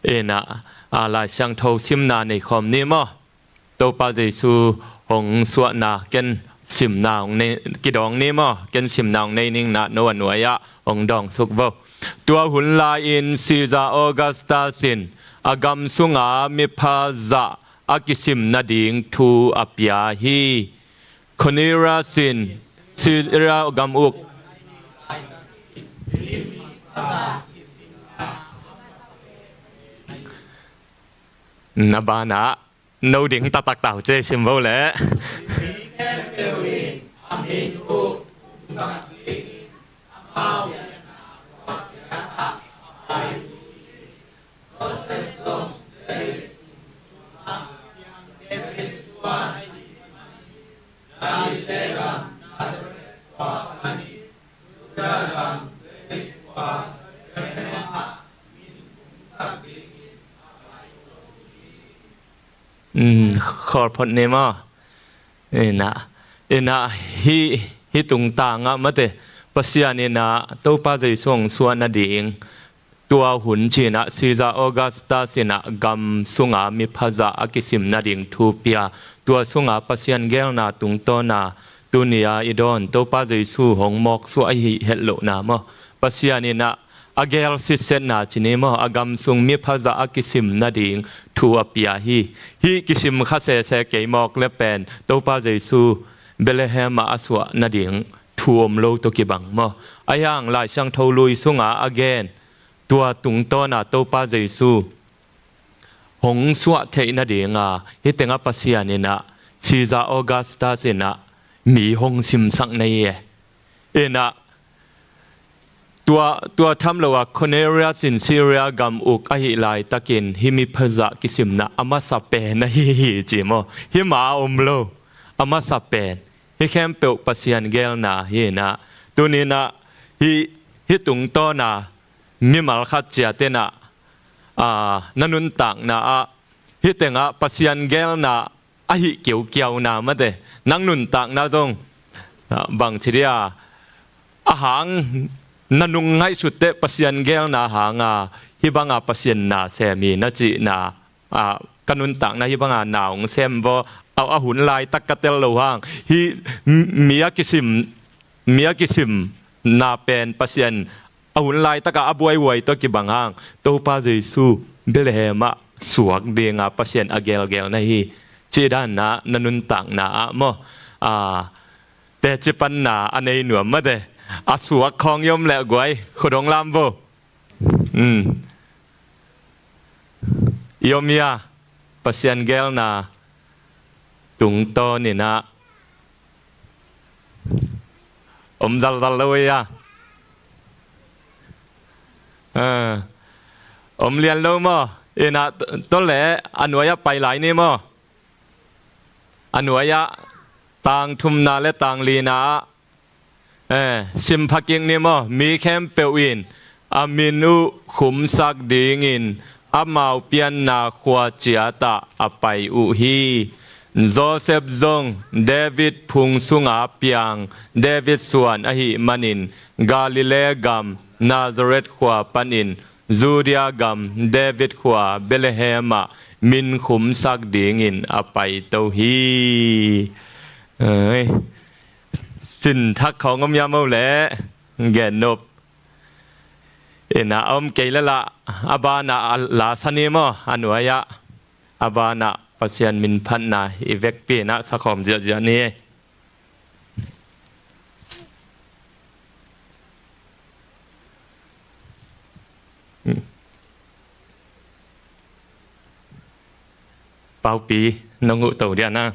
Inah, a, Lai Siangtho simna neikhawm ni maw. Topa Jesu hong suahna ken simna hong nei, kidawng ni maw, ken simna hong nei ning inah no a nuai-ah hong dawngsuk vo. Tua hun lai-in Caesar Augustus in a gam sunga mipha zah a kisim nading thu a pia hi. Cornelius in Caesarea gam uk na banah no ding taktak tau ci sim vo leh. Khawl phot ni maw? Inah, inah hih, hih tungtangah mate Pasian inah Topa Jesu hong suah nading tua hun cinah Caesar Augustus inah gam sunga mipha zah a kisim nading thu pia. Tua sunga Pasian geelna tungtawna tuni-a i dawn Topa Jesu hong mawksuah ahi hetlohna maw? Pasian inah a geel sitsetna ci ni maw, a gam sung mipha zah a kisim nading thu a pia hi. Hih kisim kha sese kei mawk le pen Topa Jesu Bethlehem ah a suah nading thu om lo tawh kibang maw? Ahi hang Lai Siangtho Lui sunga a gen tua tungtawna Topa Jesu hong suah theih nadinga hih tengah Pasian inah Caesar Augustus inah mi hong simsak na hi e. Inah tua, tua tham lo a Cornelius in Syria gam uk ahih laitakin hih mipha zah kisimna a masa pen ahi hi ci maw? Hih ma om lo, a masa pen. Hih khempeuh Pasian geelna hi inah tuninah hih, hih tungtawna mimal khat ciat inah, aa, na nuntakna ah hih tengah Pasian geelna ahi kiaukiauna mate, nang nuntakna zong, aa, bangci dia a hang na nung ngaihsutteh Pasian geelna hanga hih banga Pasian na sem hi na cihna, aa, ka nuntakna hih banga na hong sem vaw, a, a hun laitak ka tel lo hang hih mi a kisim, mi a kisimna pen Pasian a hun laitaka a buaihuai tawh kibang hang Topa Jesu Bethlehem ah suak dinga Pasian a gelgel na hi cih danah na nuntakna ah maw, a, teci panna a nei nuam mate, a suak khawng i om leh guai khut hong lam vo. Um. I om hi a, Pasian gelna tungtawn inah om zalzal lo hi a. Ah, om lian lo maw? Inah t-, tawh leh a nuai-ah pai lai ni maw? A nuai-ah tang thumna le tang lina ah, eh, simpha kik ni maw? Mi khempeuh in a min uh khumsak dingin amau pianna khua ciatah a pai uh hi. Joseph zong David phung sunga piang David suan ahih manin Galilee gam Nazareth khua panin Judea gam David khua Bethlehem ah min khumsak dingin a paito hi. Ei, sinthak khawng om hiam o leh gen nop. Inah a om kei le lah a banah a lasa ni maw? A nuai-ah a banah Pasian min phatna i vekpi inah sakhawm ziahziah ni. Paupi, nong huh to dia na.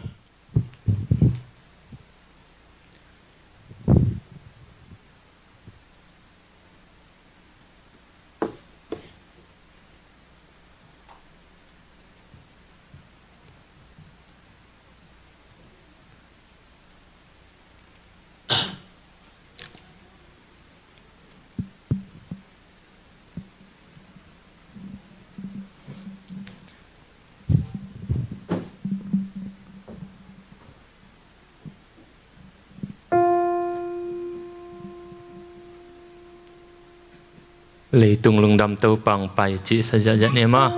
Leitung lungdam Topa hong pai cih sa ziahziah ni maw.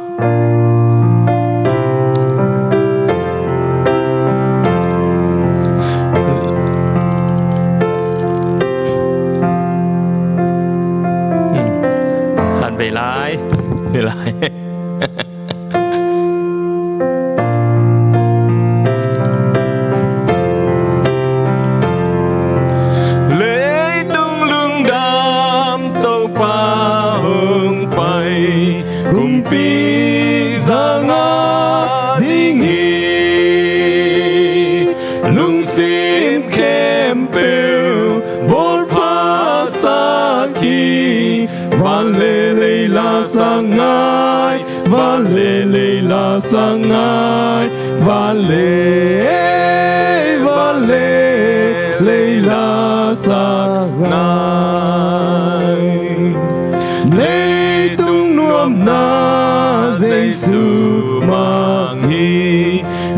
Hmm. Khat vei lai. Vei lai. Sim khempeuh bawl phasak hi. Van le lei lasak ngai, van le lei lasak ngai, van le, van le lei lasak ngai. Leitung nuamna Jesu mang hi.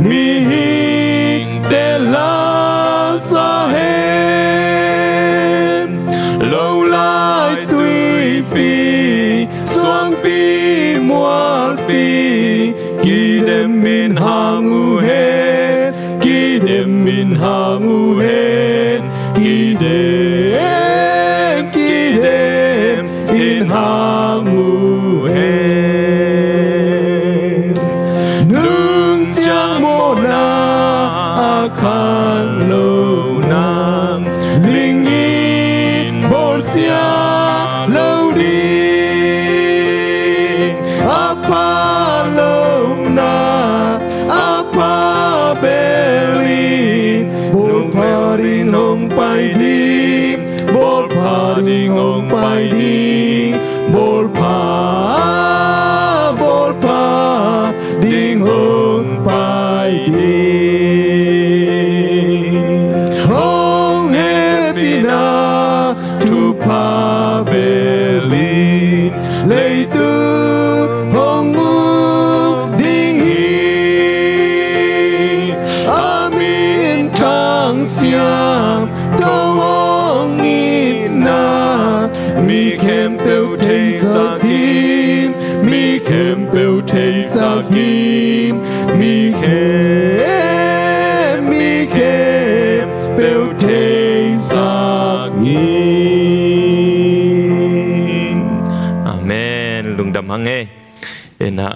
Mihingte lasa hen. Lo lai tuipi, suangpi mualpi, kidem in hang uh hen, kidem in hang uh hen, kidem, kidem in hang uh hen. Nungciang mawhna a khang lo nang, ning in bawlsia lo ding. A pha lo na, a pha bel in, bawl pha ding hong pai ding, bawl pha ding hong pai ding, bawl pha, bawl pha ding hong pai ding. Hong hehpihna thupha bel in, leitung hong uk ding hi. A min thang siangtho hong itna, mi khempeuh theisak hi, mi khempeuh theisak hi, mi khem, mi khempeuh theisak hi. Amen. Lungdam hang e. Ina,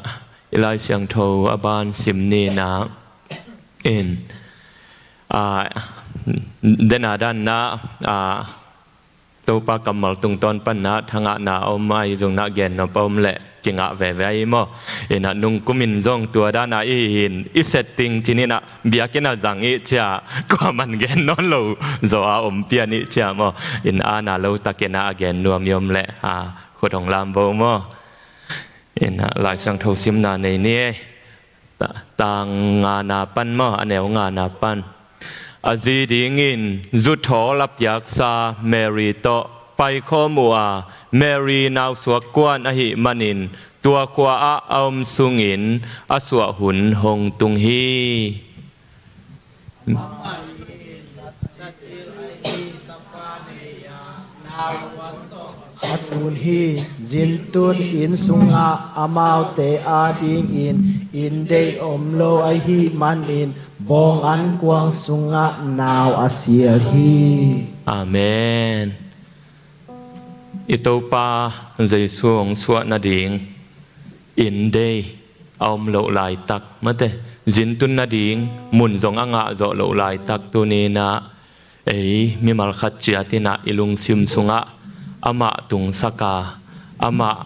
i Lai Siangtho a ban sim ni na. In, a, dena dan na, a, Topa kammal tungtawn pan na thangahna a om, ahi zong na gen nop a om leh kingah veve ahi maw. Ina, nungkum in zong tua dan a i hi in, i setting cin ina, biakinn a zang i cia, kuaman gen nawn lo zaw a om pian i cia maw. In, ana lo takin a gen nuam i om leh, a, khut hong lam vo maw. Ina, Lai Siangtho simna nei ni e. Ta-, tang ngana pan maw, a neu ngana pan. A zi dingin zuthawl a piaksa Mary tawh paikhawm uh a, Mary nausuak kuan ahih manin tua khua-ah a om sungin a suah hun hong tung hi. A tun hi, zintun inn sungah amaute adingin inndei om lo ahih manin bawng ankuang sungah nau a sial hi. Amen. I Topa Jesu hong suah nading inndei a om loh laitak, mate, zintun nading mun zong a ngah zawh loh laitak, tuni-in ah ei mimal khat ciat in ah i lungsim sungah amah tungsak a, amah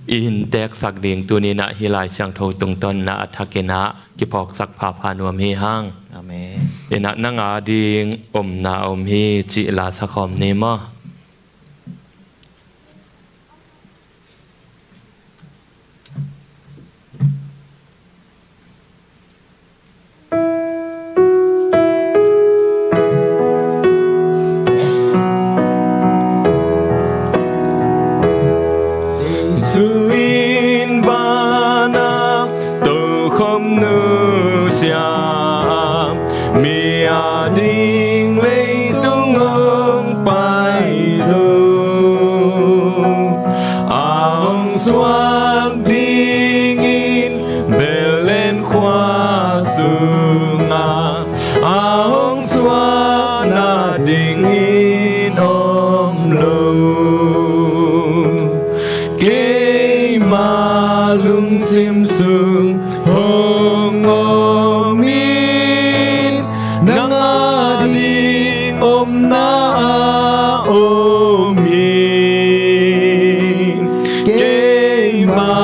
i innteeksak ding tuni-in ah hih Lai Siangtho tungtawn in ah a thak in ah kiphawksak phapha nuam hi hang. Amen. In ah nang ading omna a om hi cih la sakhawm ni maw. Jesu in van ah tokhom nusia, mi ading leitung hong pai zo. A hong suak dingin Bethlehem khua sungah, a hong suah nadingin om lo. Keima lungsim sung hong om in, nang ading omna a om in. Keima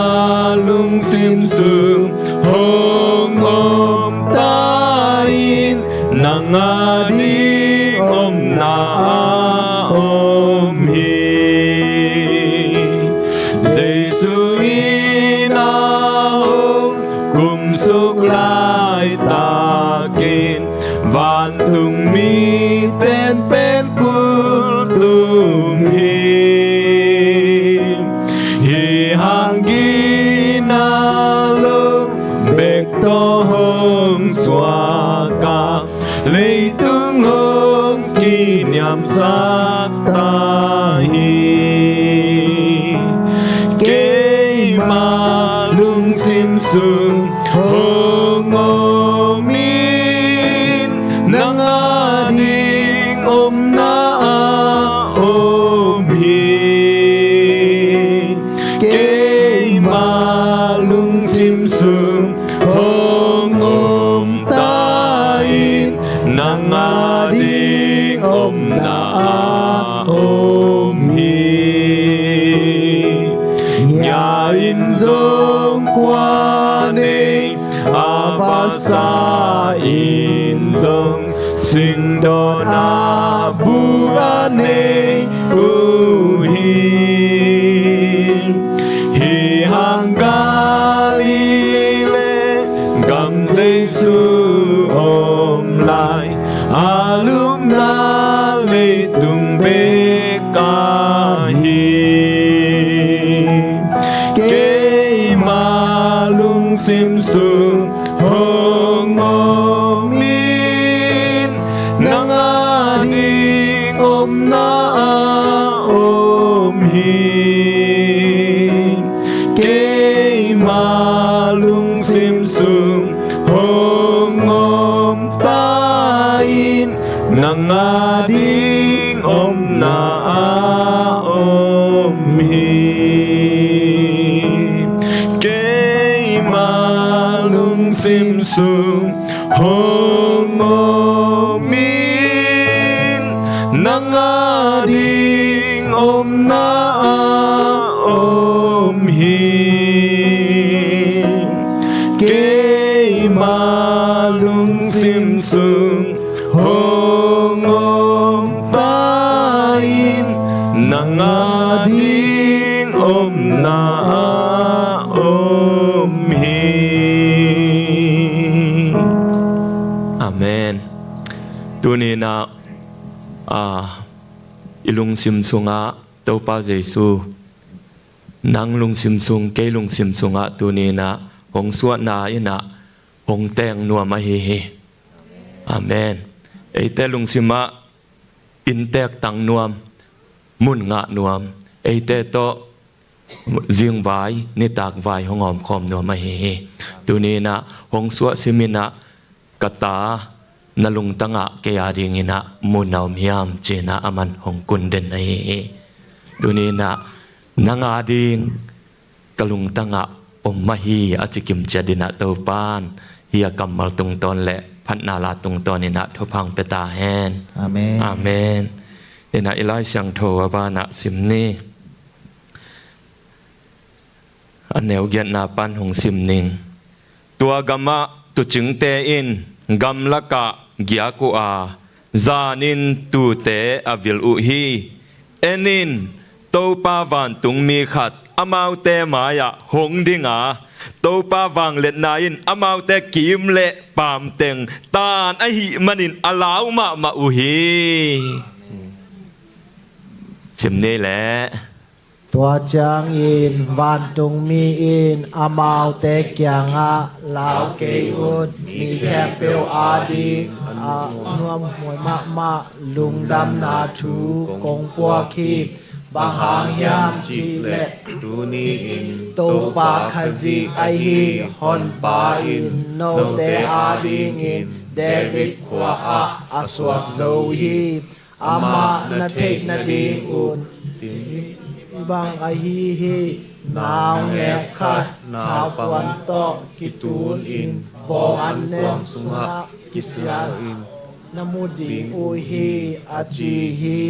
lungsim sung hong om ta in, nang ading omna ah om hi. Jesu in a hong kumsuk laitakin vantung miten pen kultum hi. Hih hang gina lo bek tawh hong suak a, leitung hong kiniamsak ta hi. Keima lungsim sung hong om in, nang ading omna ah om hi. Keima lungsim sung hong om ta in, nang ading omna ah om hi. Ngia in zong kua nei, a vasa in zong singdawn a bu a nei uh hi. Hih hang Galilee gam Jesu om lai, a lupna leitung bek ahi. Keima lungsim sung hong om in, nang ading omna ah om hi. Keima lungsim sung hong om ta in, nang ading omna ah om hi. Keima lungsim sung hong om in, nang ading omna ah om hi. Keima lungsim sung hong om ta in, nang ading omna ah om hi. Amen. Tuni-in ah, ah, i lungsim sungah Topa Jesu, nang lungsim sung, kei lungsim sungah tuni-in ah hong suahna in ah hong teng nuam ahi hi. Amen. Eite lungsimah inntek tang nuam, mun ngah nuam, eite tawh zingvai nitakvai hong omkhawm nuam ahi hi. Tuni-in ah hong suah sim in ah, ka ta, na lungtangah kei adingin ah mun a om hiam, ci-in ah aman hong kun den ahi hi. Tuni-in ah nang ading ka lungtangah om mah hi, a ci kimciat in ah Topa'n hih a kammal tungtawn le phatna la tungtawn in ah thupha hong pia ta hen. Amen. Amen. In ah i Lai Siangtho a banah sim ni. A neu giatna pan hong sim ning. Tua gamah tuucingte in gamlakah giak uh a, zanin tuute a vil uh hi. En in, Topa vantungmi khat amaute mai-ah hong ding a, Topa vangliatna in amaute kiim le paamteng taan ahih manin a lau mahmah uh hi. Sim ni leh. Tua ciangin vantungmi in amaute kiangah, lau kei un, mi khempeuh ading a nuamhuai mahmah lungdamna thu kong puak hi. Bang hang hiam cih leh tuni-in Topa Khazih ahi Honpa in note adingin David khua-ah a suak zo hi. Amah na theih nadingun, inn i bang ahi hi. Naungek khat naupuan tawh kitunin bawng annek sungah kisial na mu ding uh hi, a ci hi.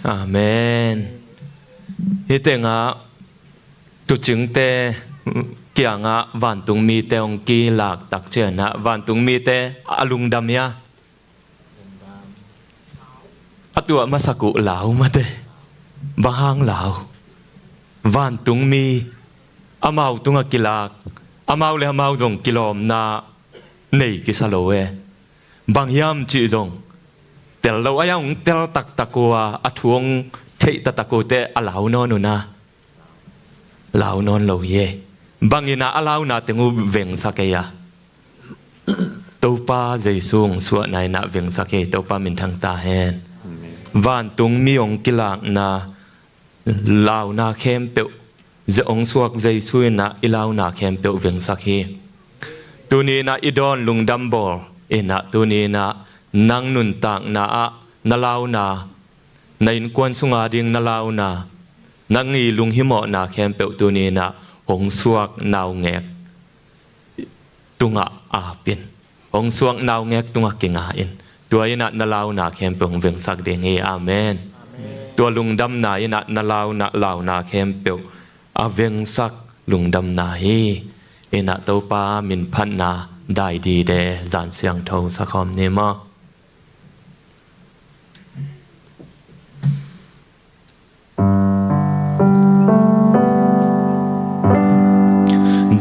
Amen. Hih tengah tuucingte kiangah vantungmite hong kilak tak ciangin ah vantungmite a lungdam hia? tuah masak uh lau mate. Bang hang lau? Vantungmi amau tungah kilak, amau le amau zong kilawmna nei kisa lo e. Bang hiam cih zong tel lo a, hong tel taktak uh a, a thu hong theih taktak uh teh a lau nawn uh na. Lau nawn lo hi e. Bangin ah a launa teng uh vengsak ei a? Topa Jesu hong suahna in ah vengsak hi e. Topa minthang ta hen. Amen. Vantungmi hong kilakna, launa khempeuh, ze-, hong suak Jesu in ah i launa khempeuh vengsak hi. Tuni in ah i dawn lungdam bawl in ah, tuni in ah nang nuntakna ah na launa, na innkuan sunga ding na launa, nang i lunghimawhna khempeuh tuni in ah hong suak naungek tungah ap in, hong suak naungek tungah kinga in. Tua in ah na launa khempeuh hong vengsak ding hi. Amen. Amen. Tua lungdamna in ah na launa, launa khempeuh a vengsak lungdamna hi. In ah Topa minphatna dai dide zan siangtho sa khawm ni maw?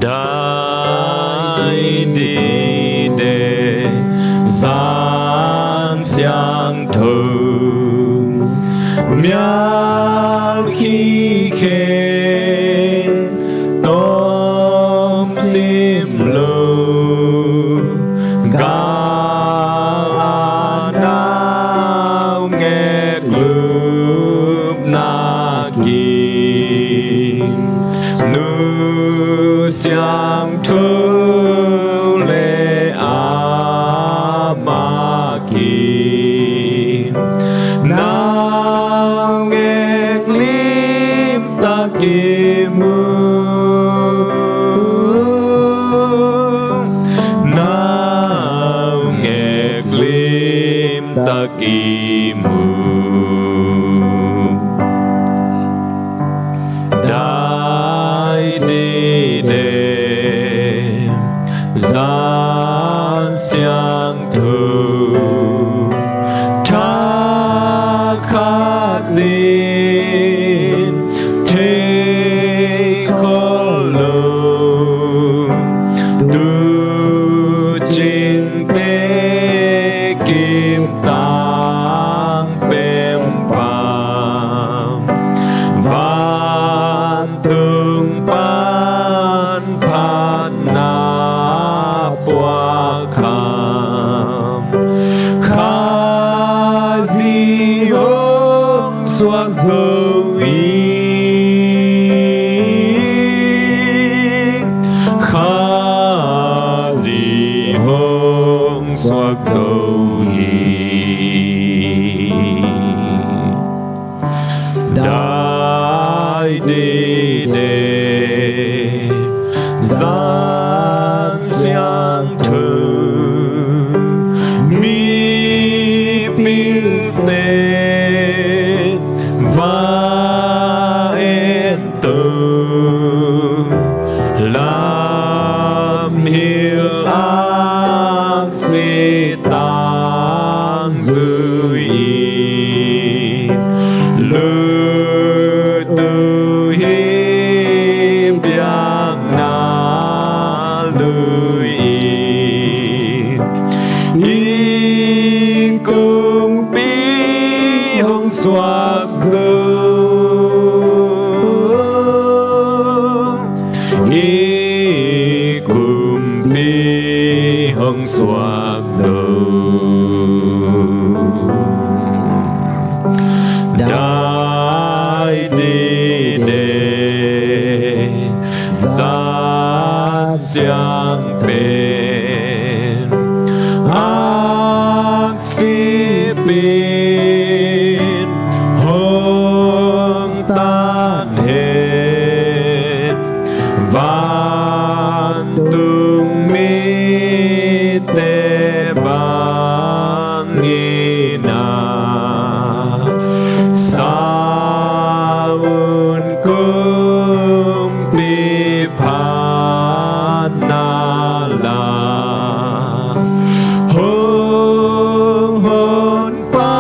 Dai dide zan siangtho, mial khikhe tawm sim lo, gal a naungek lupna kim, nu siangtho le amah kim, naungek limtak kimu, naungek limtak kimu. Dai dide zan siangtho, thakhatin thei khol lo, tu cingte kim tang pempam, vantung pan phatna puak kham, Khazih hong suak zo hi, Khazih hong suak zo hi. Dai dide zan siangtho, mipilte va en to, lamhil aksi tang zui in, lut uh hi biakna lui in, i kumpi hong suak zo, i kumpi hong suak zo. Dai dide zan siang pen, aksi pen hong tan hen, vantung mite bangin ah, saun kumpi phat na la, hong hon pa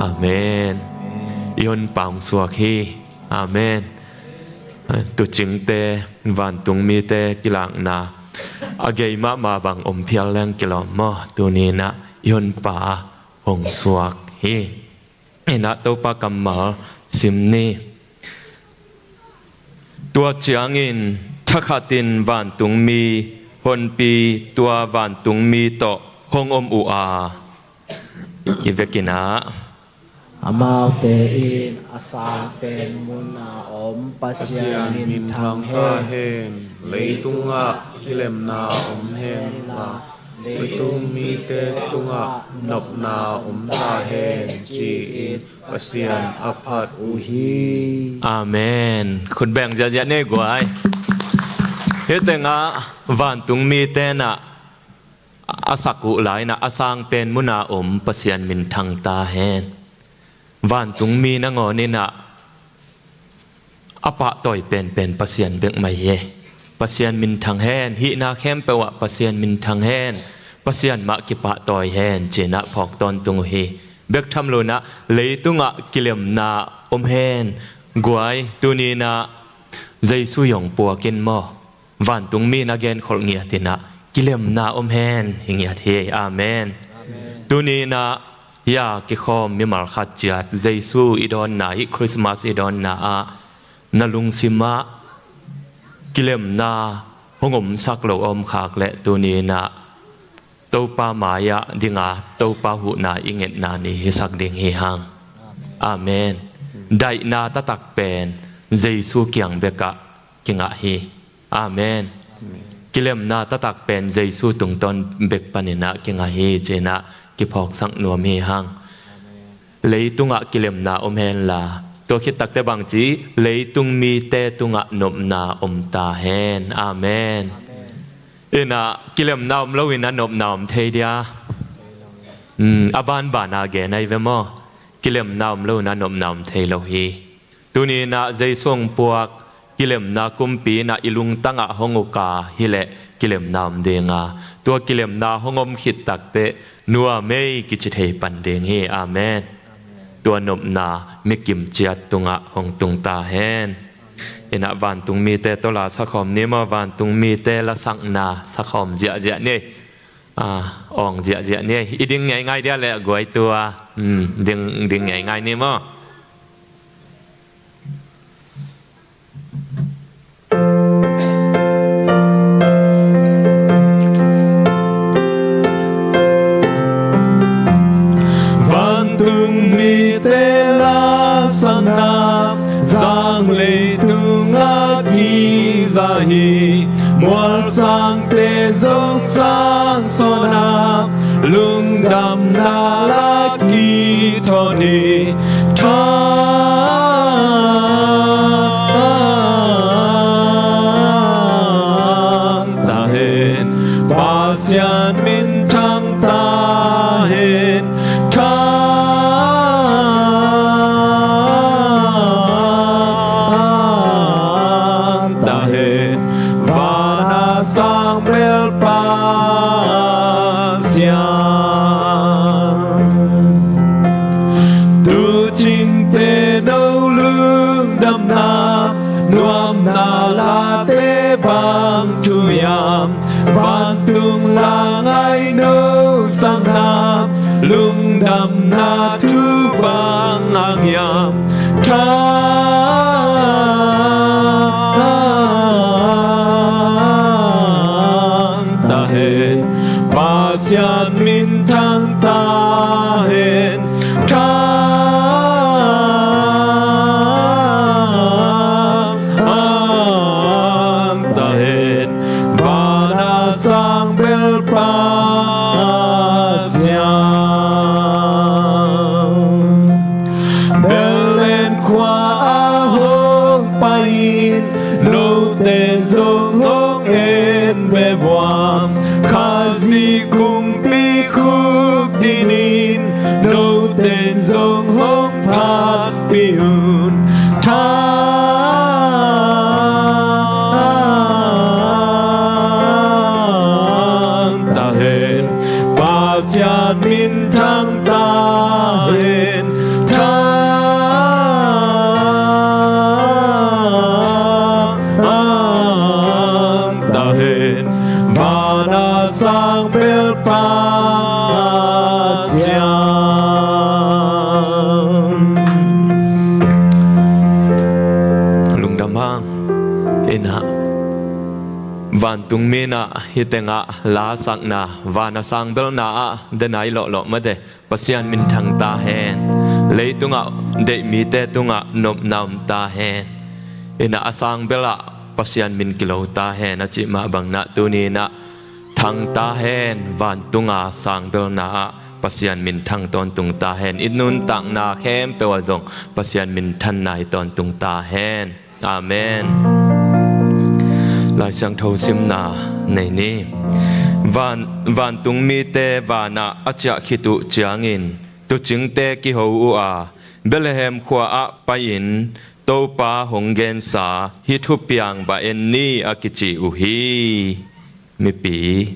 Amen. I Honpa hong suak hi. Amen. Tuucingte, vantungmite kilakna a gei mahmah bang om phial leng kilawm maw? Tuni-in ah i Honpa hong suak hi. In ah Topa kammal sim ni. Tua ciangin thakhatin vantungmi honpi tua vantungmi tawh hong om uh a, i vekin ah, amaute in a sang pen muna om Pasian minthang hen. Leitungah kilemna om hen la, leitung mite tungah nopna om ta hen, ci-in Pasian a phat uh hi. Amen. Khut beng ziahziah ni ei guai. Hih tengah vantungmite in ah a sak uh lai-in ah a sang pen muna om Pasian minthang ta hen. Vantungmi nangawn in ah a pahtawi penpen Pasian bek mah hi. Pasian minthang hen, hihna khempeuh ah Pasian minthang hen, Pasian mah kipahtawi hen, ci-in ah phawk tawntung uh hi. Bek tham lo-in ah leitungah kilemna om hen. Guai, tuni-in ah Jesu zong puak in maw? Vantungmi in a genkholh ngiat in ah kilemna om hen, hi ngiat hi. Amen. Tuni-in ah hih a kikhawm mimal khat ciat, Jesu i dawnna, hih Christmas i dawnna ah na lungsim ah kilemna hong omsak lo a om khak leh, tuni-in ah Topa mai-ah dinga Topa huhna i ngetna ni hisak ding hi hang. Amen. Daihna taktak pen Jesu kiang bekah kingah hi. Amen. Kilemna taktak pen Jesu tungtawn bek panin ah kingah hi, ci-in ah kiphawksak nuam hi hang. Leitungah kilemna om hen la, tua khit takteh bangci, leitung mite tungah nopna om ta hen. Amen. In ah kilemna om lo-in ah nopna om thei dia? Hmm, a banban a gen ahi ve maw? Kilemna om lo-in ah nopna om thei lo hi. Tuni-in ah Jesu hong puak kilemna kumpi in ah i lungtang ah hong uk a, hi leh kilemna om ding a, tua kilemna hong om khit takteh nuam ei kici thei pan ding hi. Amen. Tua nopna mikim ciat tungah hong tung ta hen. In ah vantungmite tawh la sakhawm ni maw? Vantungmite lasakna sakhawm ziahziah ni. Ah, awng ziahziah ni. I ding ngeingai dia leh guai tua. Hmm, ding, ding ngeingai ni maw? Vantung mite lasakna, zang leitungah kiza hi, mualsangte zong sang sawn a, lungdamna la kithawn hi. Thang ta hen, Pasian minthang ta hen. Thang ta hen, van a sang bel Pasian. Tuucingte no lungdamna, nuamna late bang thu hiam? Vantung la ngai no sakna, lungdamna thu bang hang hiam? Thang ta hen, Pasian minthang ta hen. Thang ta hen, van a sang bel Pasian. Bethlehem khua ah hong pai in, note zong hong en ve vuam. Khazih kumpi khuk dingin, note zong hong phatpih un. Thang ta hen, Pasian minthang ta hen, thang ta hen, vana sang bel Pasian. Lungdam hang. Ina, vantungmi in ah hih tengah lasakna, vana sang belna ah denai lawhlawh mate, Pasian minthang ta hen. Leitungah deih mite tungah nopna om ta hen. Ina, a sang belah Pasian min kilo ta hen a cih mah bangin ah tuni in ah thang ta hen, vantunga sang belna ah Pasian minthang tawntung ta hen. I nuntakna khempeuh ah zong Pasian minthanna hi tawntung ta hen. Amen. Lai Siangtho simna nei ni. Van, vantungmite vanah a ciah khit uh ciangin tuucingte kiho uh a, Bethlehem khua ah pai-in Topa hong gensa hih thupiang va en ni a kici uh hi. Mipi.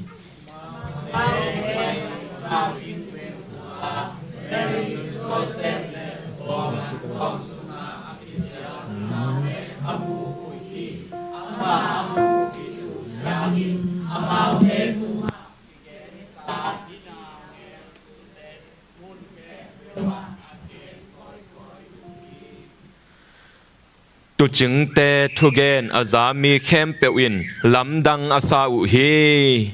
Tuucingte thugen a za mi khempeuh in lamdang a sa uh hi.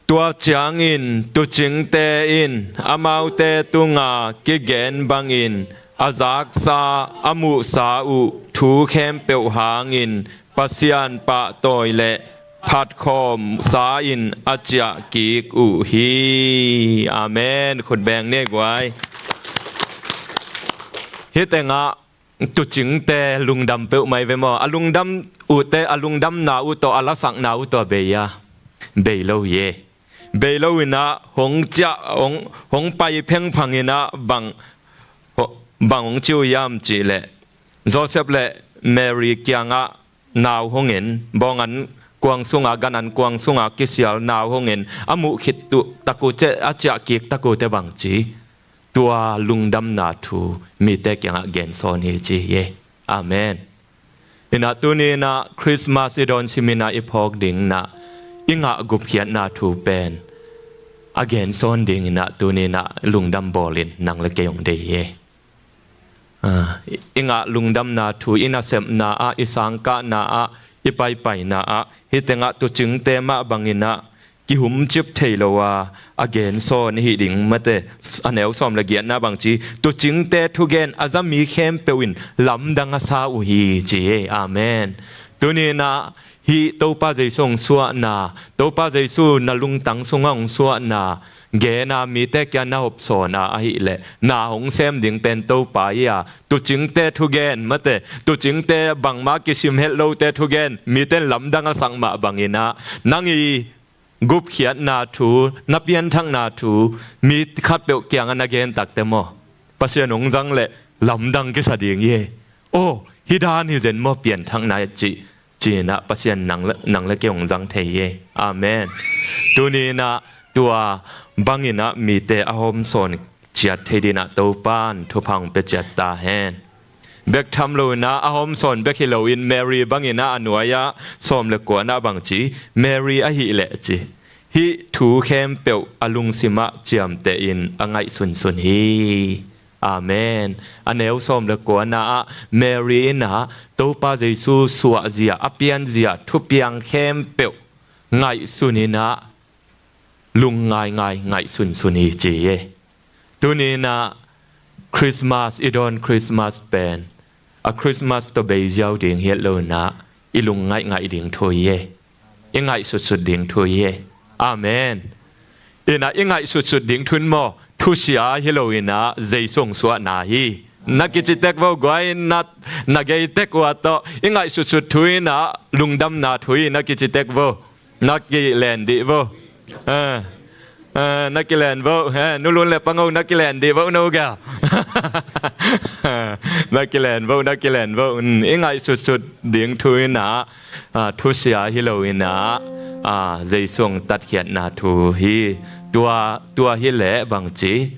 Tua ciangin tuucingte in amaute tunga kigen bangin a zaksa a muhsa uh thu khempeuh hangin Pasian pahtawi le phatkhawmsa in a ciah kik uh hi. Amen. Khut beng ni guai. Hih tengah tuucingte lungdam peuhmah hi ve maw? A lungdam uhte, a lungdamna uh tawh a lasakna uh tawh bei a, bei lo hi e. Bei lo in ah hong ciah, hong, hong pai phengphang in ah bang, bang hong ci uh hiam cih leh, Joseph le Mary kiangah nau hong en, bawng an kuang sunga, gan an kuang sunga kisial nau hong en, a muh khit uh tak uh teh, a ciah kik tak uh teh bang ci? Tua lungdamna thu mite kiangah gensawn hi ci hi e. Amen. Ina, tuni in ah Christmas i dawn sim in ah i phawk ding in ah i ngah gupkhiatna thu pen a gensawn ding in ah tuni in ah lungdam bawlin nang le kei hong deih hi e. Ah, i ngah lungdamna thu, i nasepna ah, i sangkahna ah, i paipaina ah, hih tengah tuucingte mah bangin ah kihumcip thei lo a, a gensawn i hih ding mate. A neu sawm le giatna bang ci? Tuucingte thugen a za mi khempeuh in lamdang a sa uh hi ci hi. Amen. Tuni in ah hih Topa Jesu hong suahna, Topa Jesu na lungtang sungah hong suahna gen a, mite kiang na hopsawn a, ahih leh na hong sem ding pen Topa hi a, tuucingte thugen mate, tuucingte bangmah kisim het lote thugen, mite in lamdang a sak mah bangin ah nang i gupkhiatna thu, na pianthakna thu mi khatpeuh kiangah na gen tak teh maw, Pasian hong zang leh lamdang kisa ding hi e. Aw, hih dan hi zen maw pianthakna cih, ci-in ah Pasian nang le, nang le kei hong zang thei hi e. Amen. Tuni in ah tua bangin ah mite a hawmsawn ciat thei dingin ah Topa in thupha hong pia ciat ta hen. Bek tham lo in ah, a hawmsawn bek hi lo in, Mary bangin ah a nuai-ah sawm le kuana bang ci? Mary ahih leh ci, hih thu khempeuh a lungsim ah ciamteh in a ngaihsunsun hi. Amen. A neu sawm le kuana ah Mary in ah Topa Jesu suahzia, a pianzia, thupiang khempeuh ngaihsun in ah lungngaingai ngaihsunsun hi ci hi. Tuni in ah Christmas, i dawn Christmas pen a Christmas tawh bei ziau ding hi lo in ah i lungngaih ngaih ding thu hi e. I ngaihsutsut ding thu hi e. Amen. In ah i ngaihsutsut ding thu in maw, thusia hi lo in ah Jesu hong suahna hi. Na kici tek vo guai, na, na gei tek uh a tawh i ngaihsutsut thu in ah lungdamna thu hi, na kici tek vo. Na kilen dih vo. Eh. Eh, na kilen vo, eh, nulun le pango na kilen dih vo no gel. Na kilen vo, na kilen vo. Mm, i ngaihsutsut ding thu inah, ah, thusia hi lo inah, ah, Jesu hong tatkhiatna thu hi. Tua, tua hi leh bangci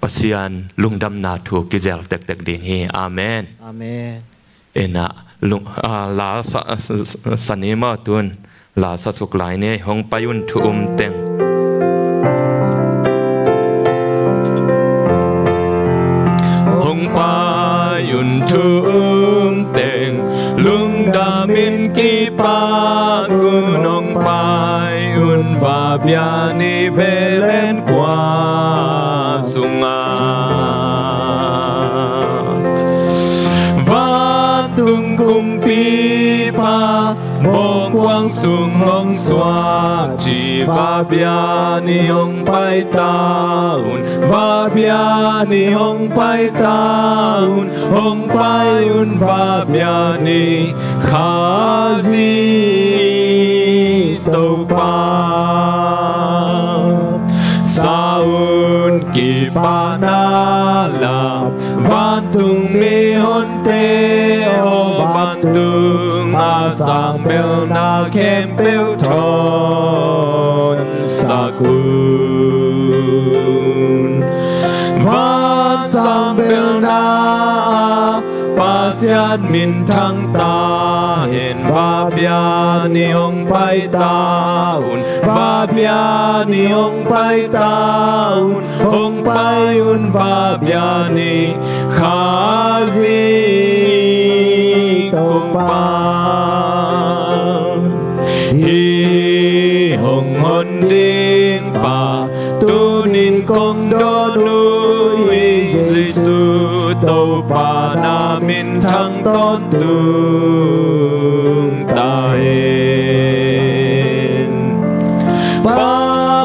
Pasian lungdamna thu kizel tektek ding hi. Amen. Amen. Inah lung, ah, la sa, sa, sa ni maw tun la sa suk lai ni. Hong pai un thu um teng. Hong pai un thu um teng, lungdam in kipak un. Hong pai un va bia ni Bethlehem khua sungah. Vantung kumpipa mawngkuang sung hong suak ci, va bia ni hong pai ta un, va bia ni hong pai ta un, hong pai un va bia ni Khazih Topa. Sa un kipahna la, vantung mihonte aw, vantung a sang belna khempeuh thawnsak un. Van sang belna ah Pasian minthang ta hen, va bia ni hong pai ta un, va bia ni hong pai ta un, hong pai un va bia ni Khazih Topa. Hih hong hon ding pa, tuni-in kong dawn uh hi, Jesu Topa na minthang tawntung ta hen. Pa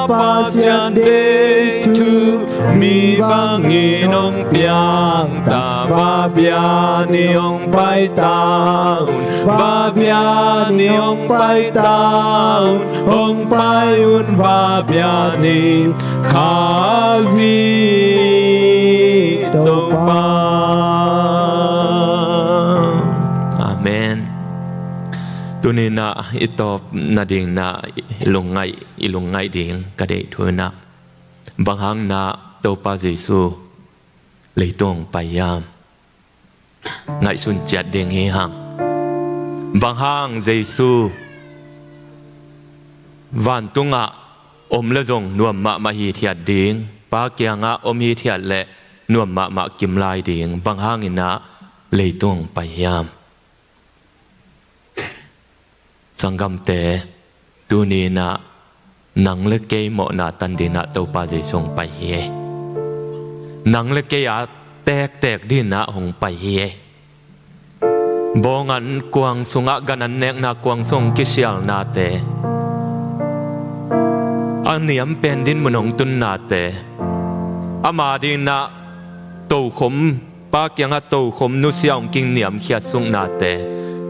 Pasian deih thu mi bangin hong piang ta, va bia ni hong pai ta un, va bia ni hong pai ta un, hong pai un va bia ni Khazih Topa. Amen. Tuni-in ah i tawp nading in ah i lungngaih, i lungngaih ding ka deih thu in ah, bang hang in ah Topa Jesu leitung hong pai hiam? Ngaihsun ciat ding hi hang. Bang hang Jesu vantungah om le zong nuam mahmah hithiat ding, Pa kiangah om hithiat le nuam mahmah kimlai ding, bang hang in ah leitung hong pai hiam? Sanggamte, tuni-in ah nang le kei mawhna tan dingin ah Topa Jesu hong pai hi. Nang le kei a tektek dingin ah hong pai hi. Bawng an kuang sungah, gan an nekna kuang sung kisialnate, a niam pen dinmun hong tunnate, ama dingin ah tokhom, Pa kiangah tokhom nusia hong kiniamkhiat suknate,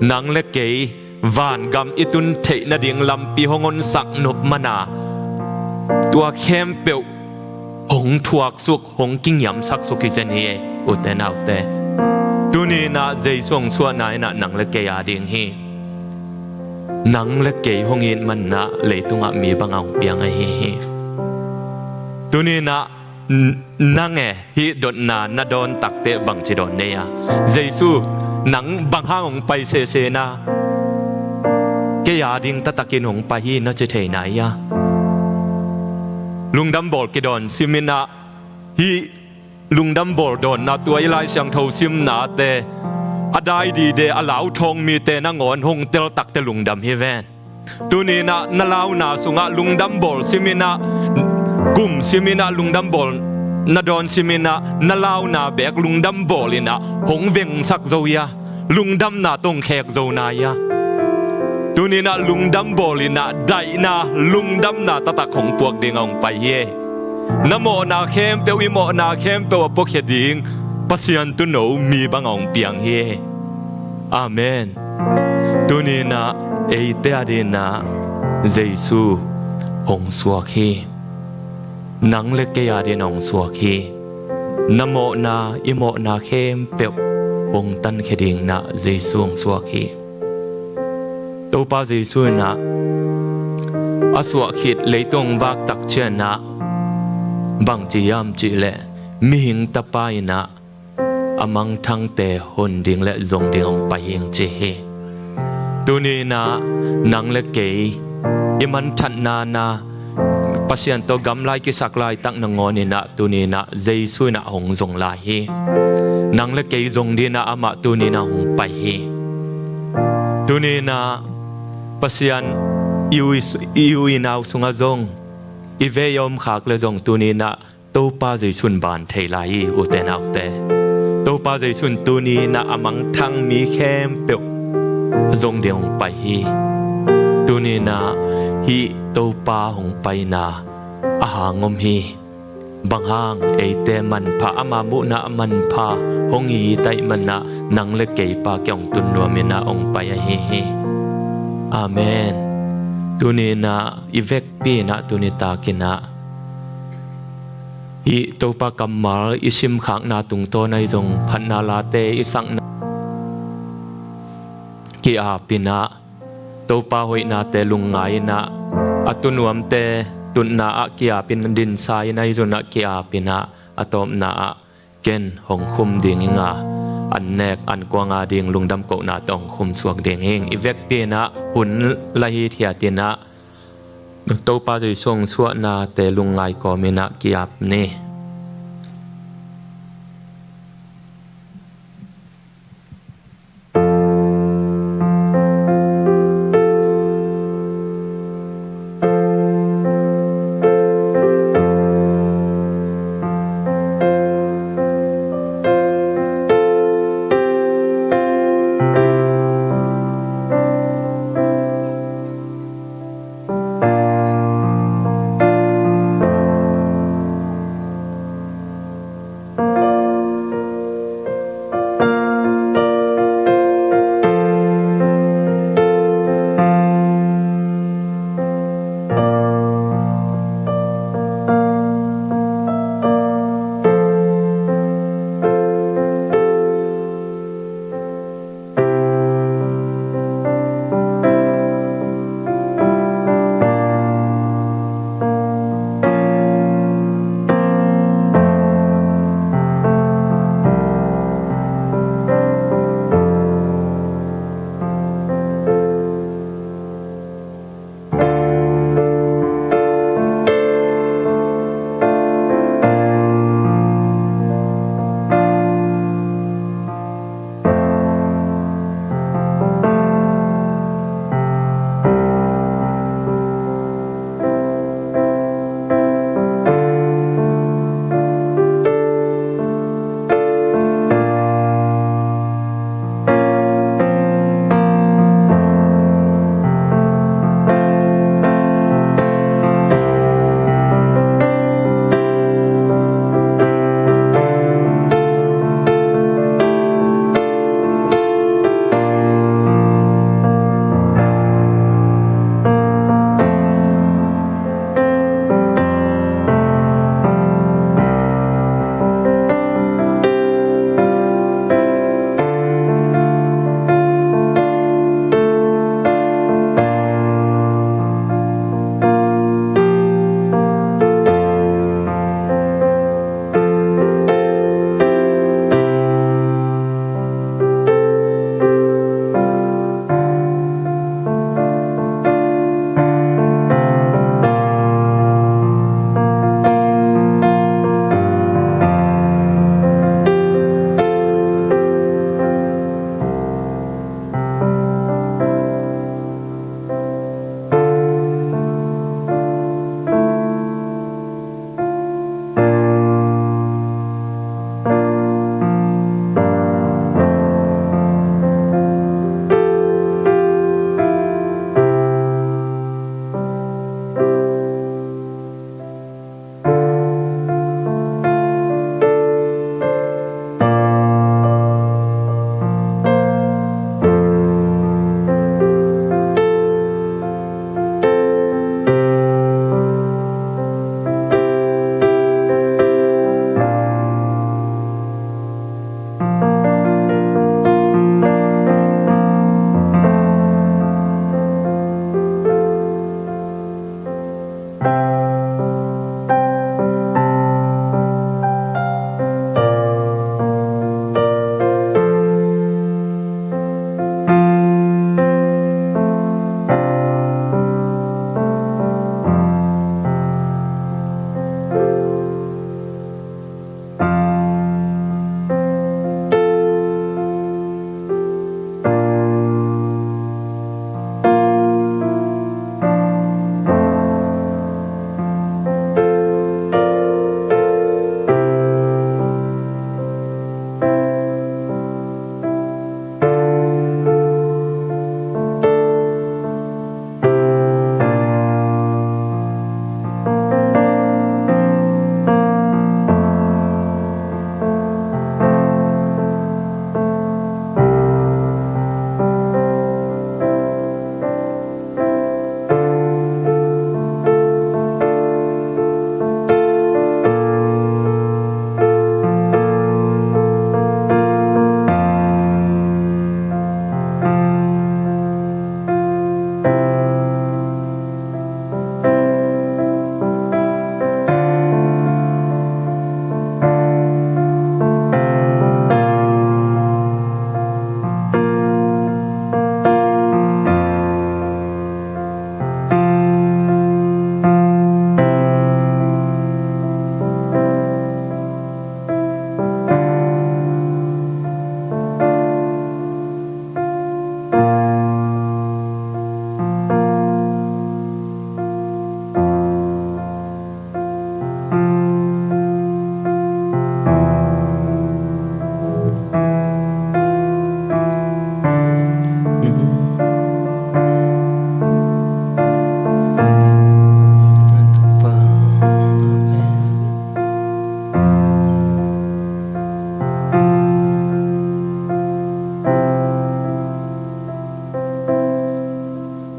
nang le kei vangam i tun theih nading lampi hong honsak nop man a, tua khempeuh hong thuaksuk, hong kingiamsak suk hi zen hi, ute naute. Tuni-in ah Jesu hong suahna in ah nang le kei a ding hi. Nang le kei hong it man in ah leitungah mi bangah hong piang ahi hi. Tuni-in ah n-, nang e, hih dotna na dawn takteh bangci dawn nei a? Jesu, nang bang hang hong pai sese na, kei a ding taktakin hong pai hi na ci thei na hia? Lungdam bawl kidawn sim in ah, hih lungdam bawl dawnna, tua i Lai Siangtho simnate, a dai dide, a lauthawng mite nangawn hong tel takteh lungdam hi ven. Tuni-in ah na launa sungah lungdam bawl sim in ah, kum sim in ah, lungdam bawl na dawn sim in ah, na launa beek lungdam bawl in ah hong vengsak zo hia? Lungdamna tawh hong khek zo na hia? Tuni-in ah lungdam bawl in ah daihna, lungdamna taktak hong puak dingah hong pai hi. Na mawhna khempeuh, i mawhna khempeuh a puakhia ding Pasian tuuno mi bangah hong piang hi. Amen. Tuni-in ah eite a dingin ah Jesu hong suak hi. Nang le kei adingin hong suak hi. Na mawhna, i mawhna khempeuh hong tankhia dingin ah Jesu hong suak hi. Topa Jesu in ah a suah khit leitung vaktak ciangin ah bang ci hiam cih leh mihing tapa in ah a mangthangte hon ding le zong ding hong pai hi ing ci hi. Tuni in ah nang le kei i manthatna na Pasian tawh gamla i kisak laitak nangawn in ah tuni in ah Jesu in ah hong zong lai hi. Nang le kei zong dingin ah amah tuni in ah hong pai hi. Tuni in ah Pasian i u i s-, i u i nau sungah zong, i vei a om khak le zong tuni in ah Topa Jesu in ban thei lai hi, ute naute. Topa Jesu in tuni in ah a mangthang mi khempeuh zong dingin hong pai hi. Tuni in ah hih Topa hong paina a hang om hi. Bang hang, eite manpha, ama muhna a manpha hong hi ahih manin ah nang le kei Pa kiang hong tun nuamin ah hong pai ahi hi. Amen. Tuni in ah i vekpi in ah tuni takin ah hih Topa kammal i simkhakna tungtawn ahi zong, phatna late i sakna ki-ap in ah, Topa hoihnate lungngai in ah, a tunuamte tutna ah ki-ap in, dinsa in ahi zong ah ki-ap in ah, a tawpna ah ken hong khum ding ing a, an nek an kuang ading lungdam kohnate hong khum suak ding hi ing. I vekpi in ah hun la hithiat in ah, Topa Jesu hong suahnate lungngai kawmin ah ki-ap ni.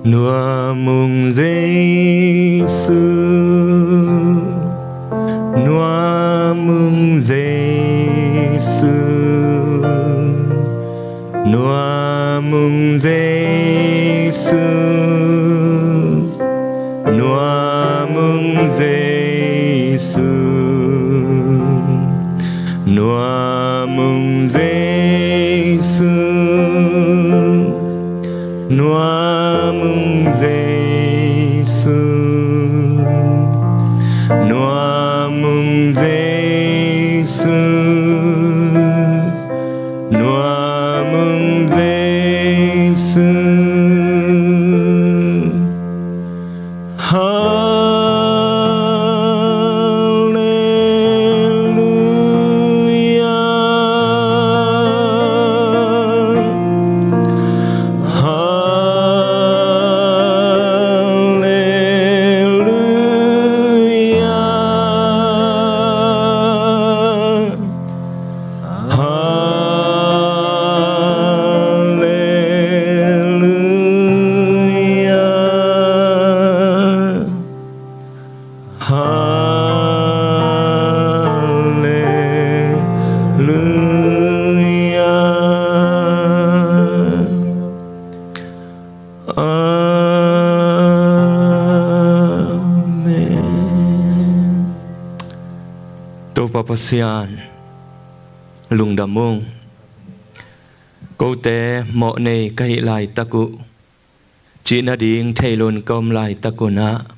Nuam ung Jesu, nuam ung Jesu, nuam ung Jesu, nuam ung Jesu, nuam ung Jesu. Nuam ung Jesu, nuam ung Jesu, nuam ung Jesu. Halleluia. Halleluia. Halleluia. Halleluia. Amen. Topa Pasian, lungdam ung. Kote mawh nei ka hih laitak uh, cih nading thei loin ka om laitak un ah,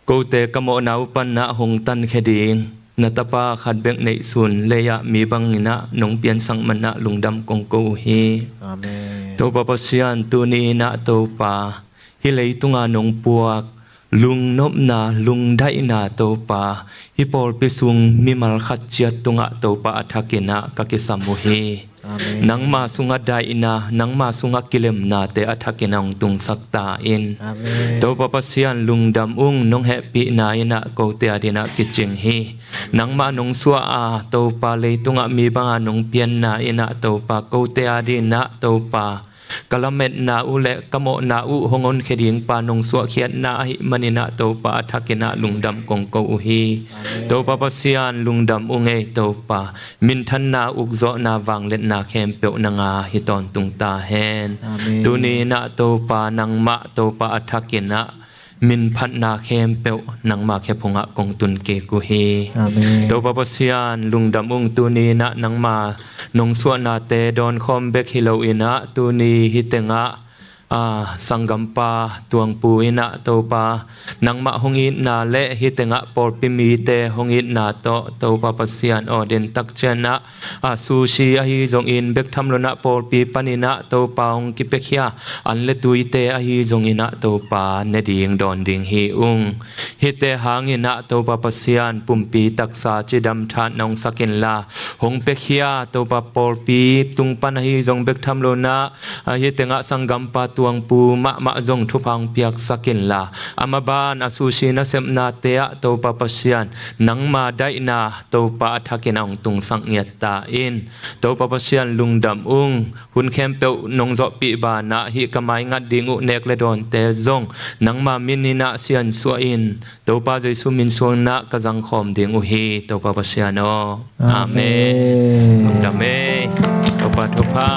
kote ka mawhna uh pan ah hong tankhia ding na tapa khat bek neihsun lei-ah mi bangin ah nong piansak man ah lungdam kong ko uh hi. Amen. Topa Pasian, tuni in ah Topa, hih leitunga nong puak lungnopna, lungdaihna Topa, hih pawlpi sung mimal khat ciat tungah Topa a thakin ah ka kisam uh hi. Amen. Nangma sungah daihna, nangma sungah kilemnate a thakin ah hong tungsak ta in. Amen. Topa Pasian, lungdam ung, nong hehpihna in ah kote adingin ah kicing hi. Nangmah nong suah a Topa, leitungah mi banga nong pianna in ah Topa, kote adingin ah Topa, ka lametna uh le ka mawhna uh hong honkhia ding pa nong suahkhiatna ahih manin ah Topa a thakin ah lungdam kong ko uh hi. Amen. Topa Pasian, lungdam ung ei Topa. Minthanna, ukzawhna, vangliatna khempeuh nang a hi tawntung ta hen. Amen. Tuni in ah Topa, nangmah Topa a thakin ah minphatna khempeuh nangma khephungah kong tun kik uh hi. Amen. Topa Pasian, lungdam ung, tuni in ah nangma nong suahnate dawnkhawm bek hi loin ah tuni hih tengah, a, sanggampa Tuangpu in ah Topa, nangmah hong itna le hih tengah pawlpi mite hong itna tawh Topa Pasian aw, den tak ciangin ah, a, sushi ahi zongin bek tham loin ah pawlpi panin ah Topa hong kipiakhia an le tuite ahi zongin ah Topa ne ding dawn ding hi ung. Hihte hangin ah Topa Pasian, pumpi taksa cidam that na hong sak inla, hong piakhia Topa pawlpi tung pan ahi zong bek tham loin ah, a, hih tengah sanggampa Tuangpu mahmah zong thupha hong piaksak inla, a maban a sushi nasepnate ah Topa Pasian, nangma daihna Topa a thakin ah hong tungsak ngiat ta in. Topa Pasian, lungdam ung, hun khempeuh nong zawhpih banah hih ka maingat ding uh nek le dawnte zong nangma min in ah siansuah in, Topa Jesu min suang in ah ka zangkhawm ding uh hi, Topa Pasian aw. Amen. Amen. Lungdam ei. Topa thupha.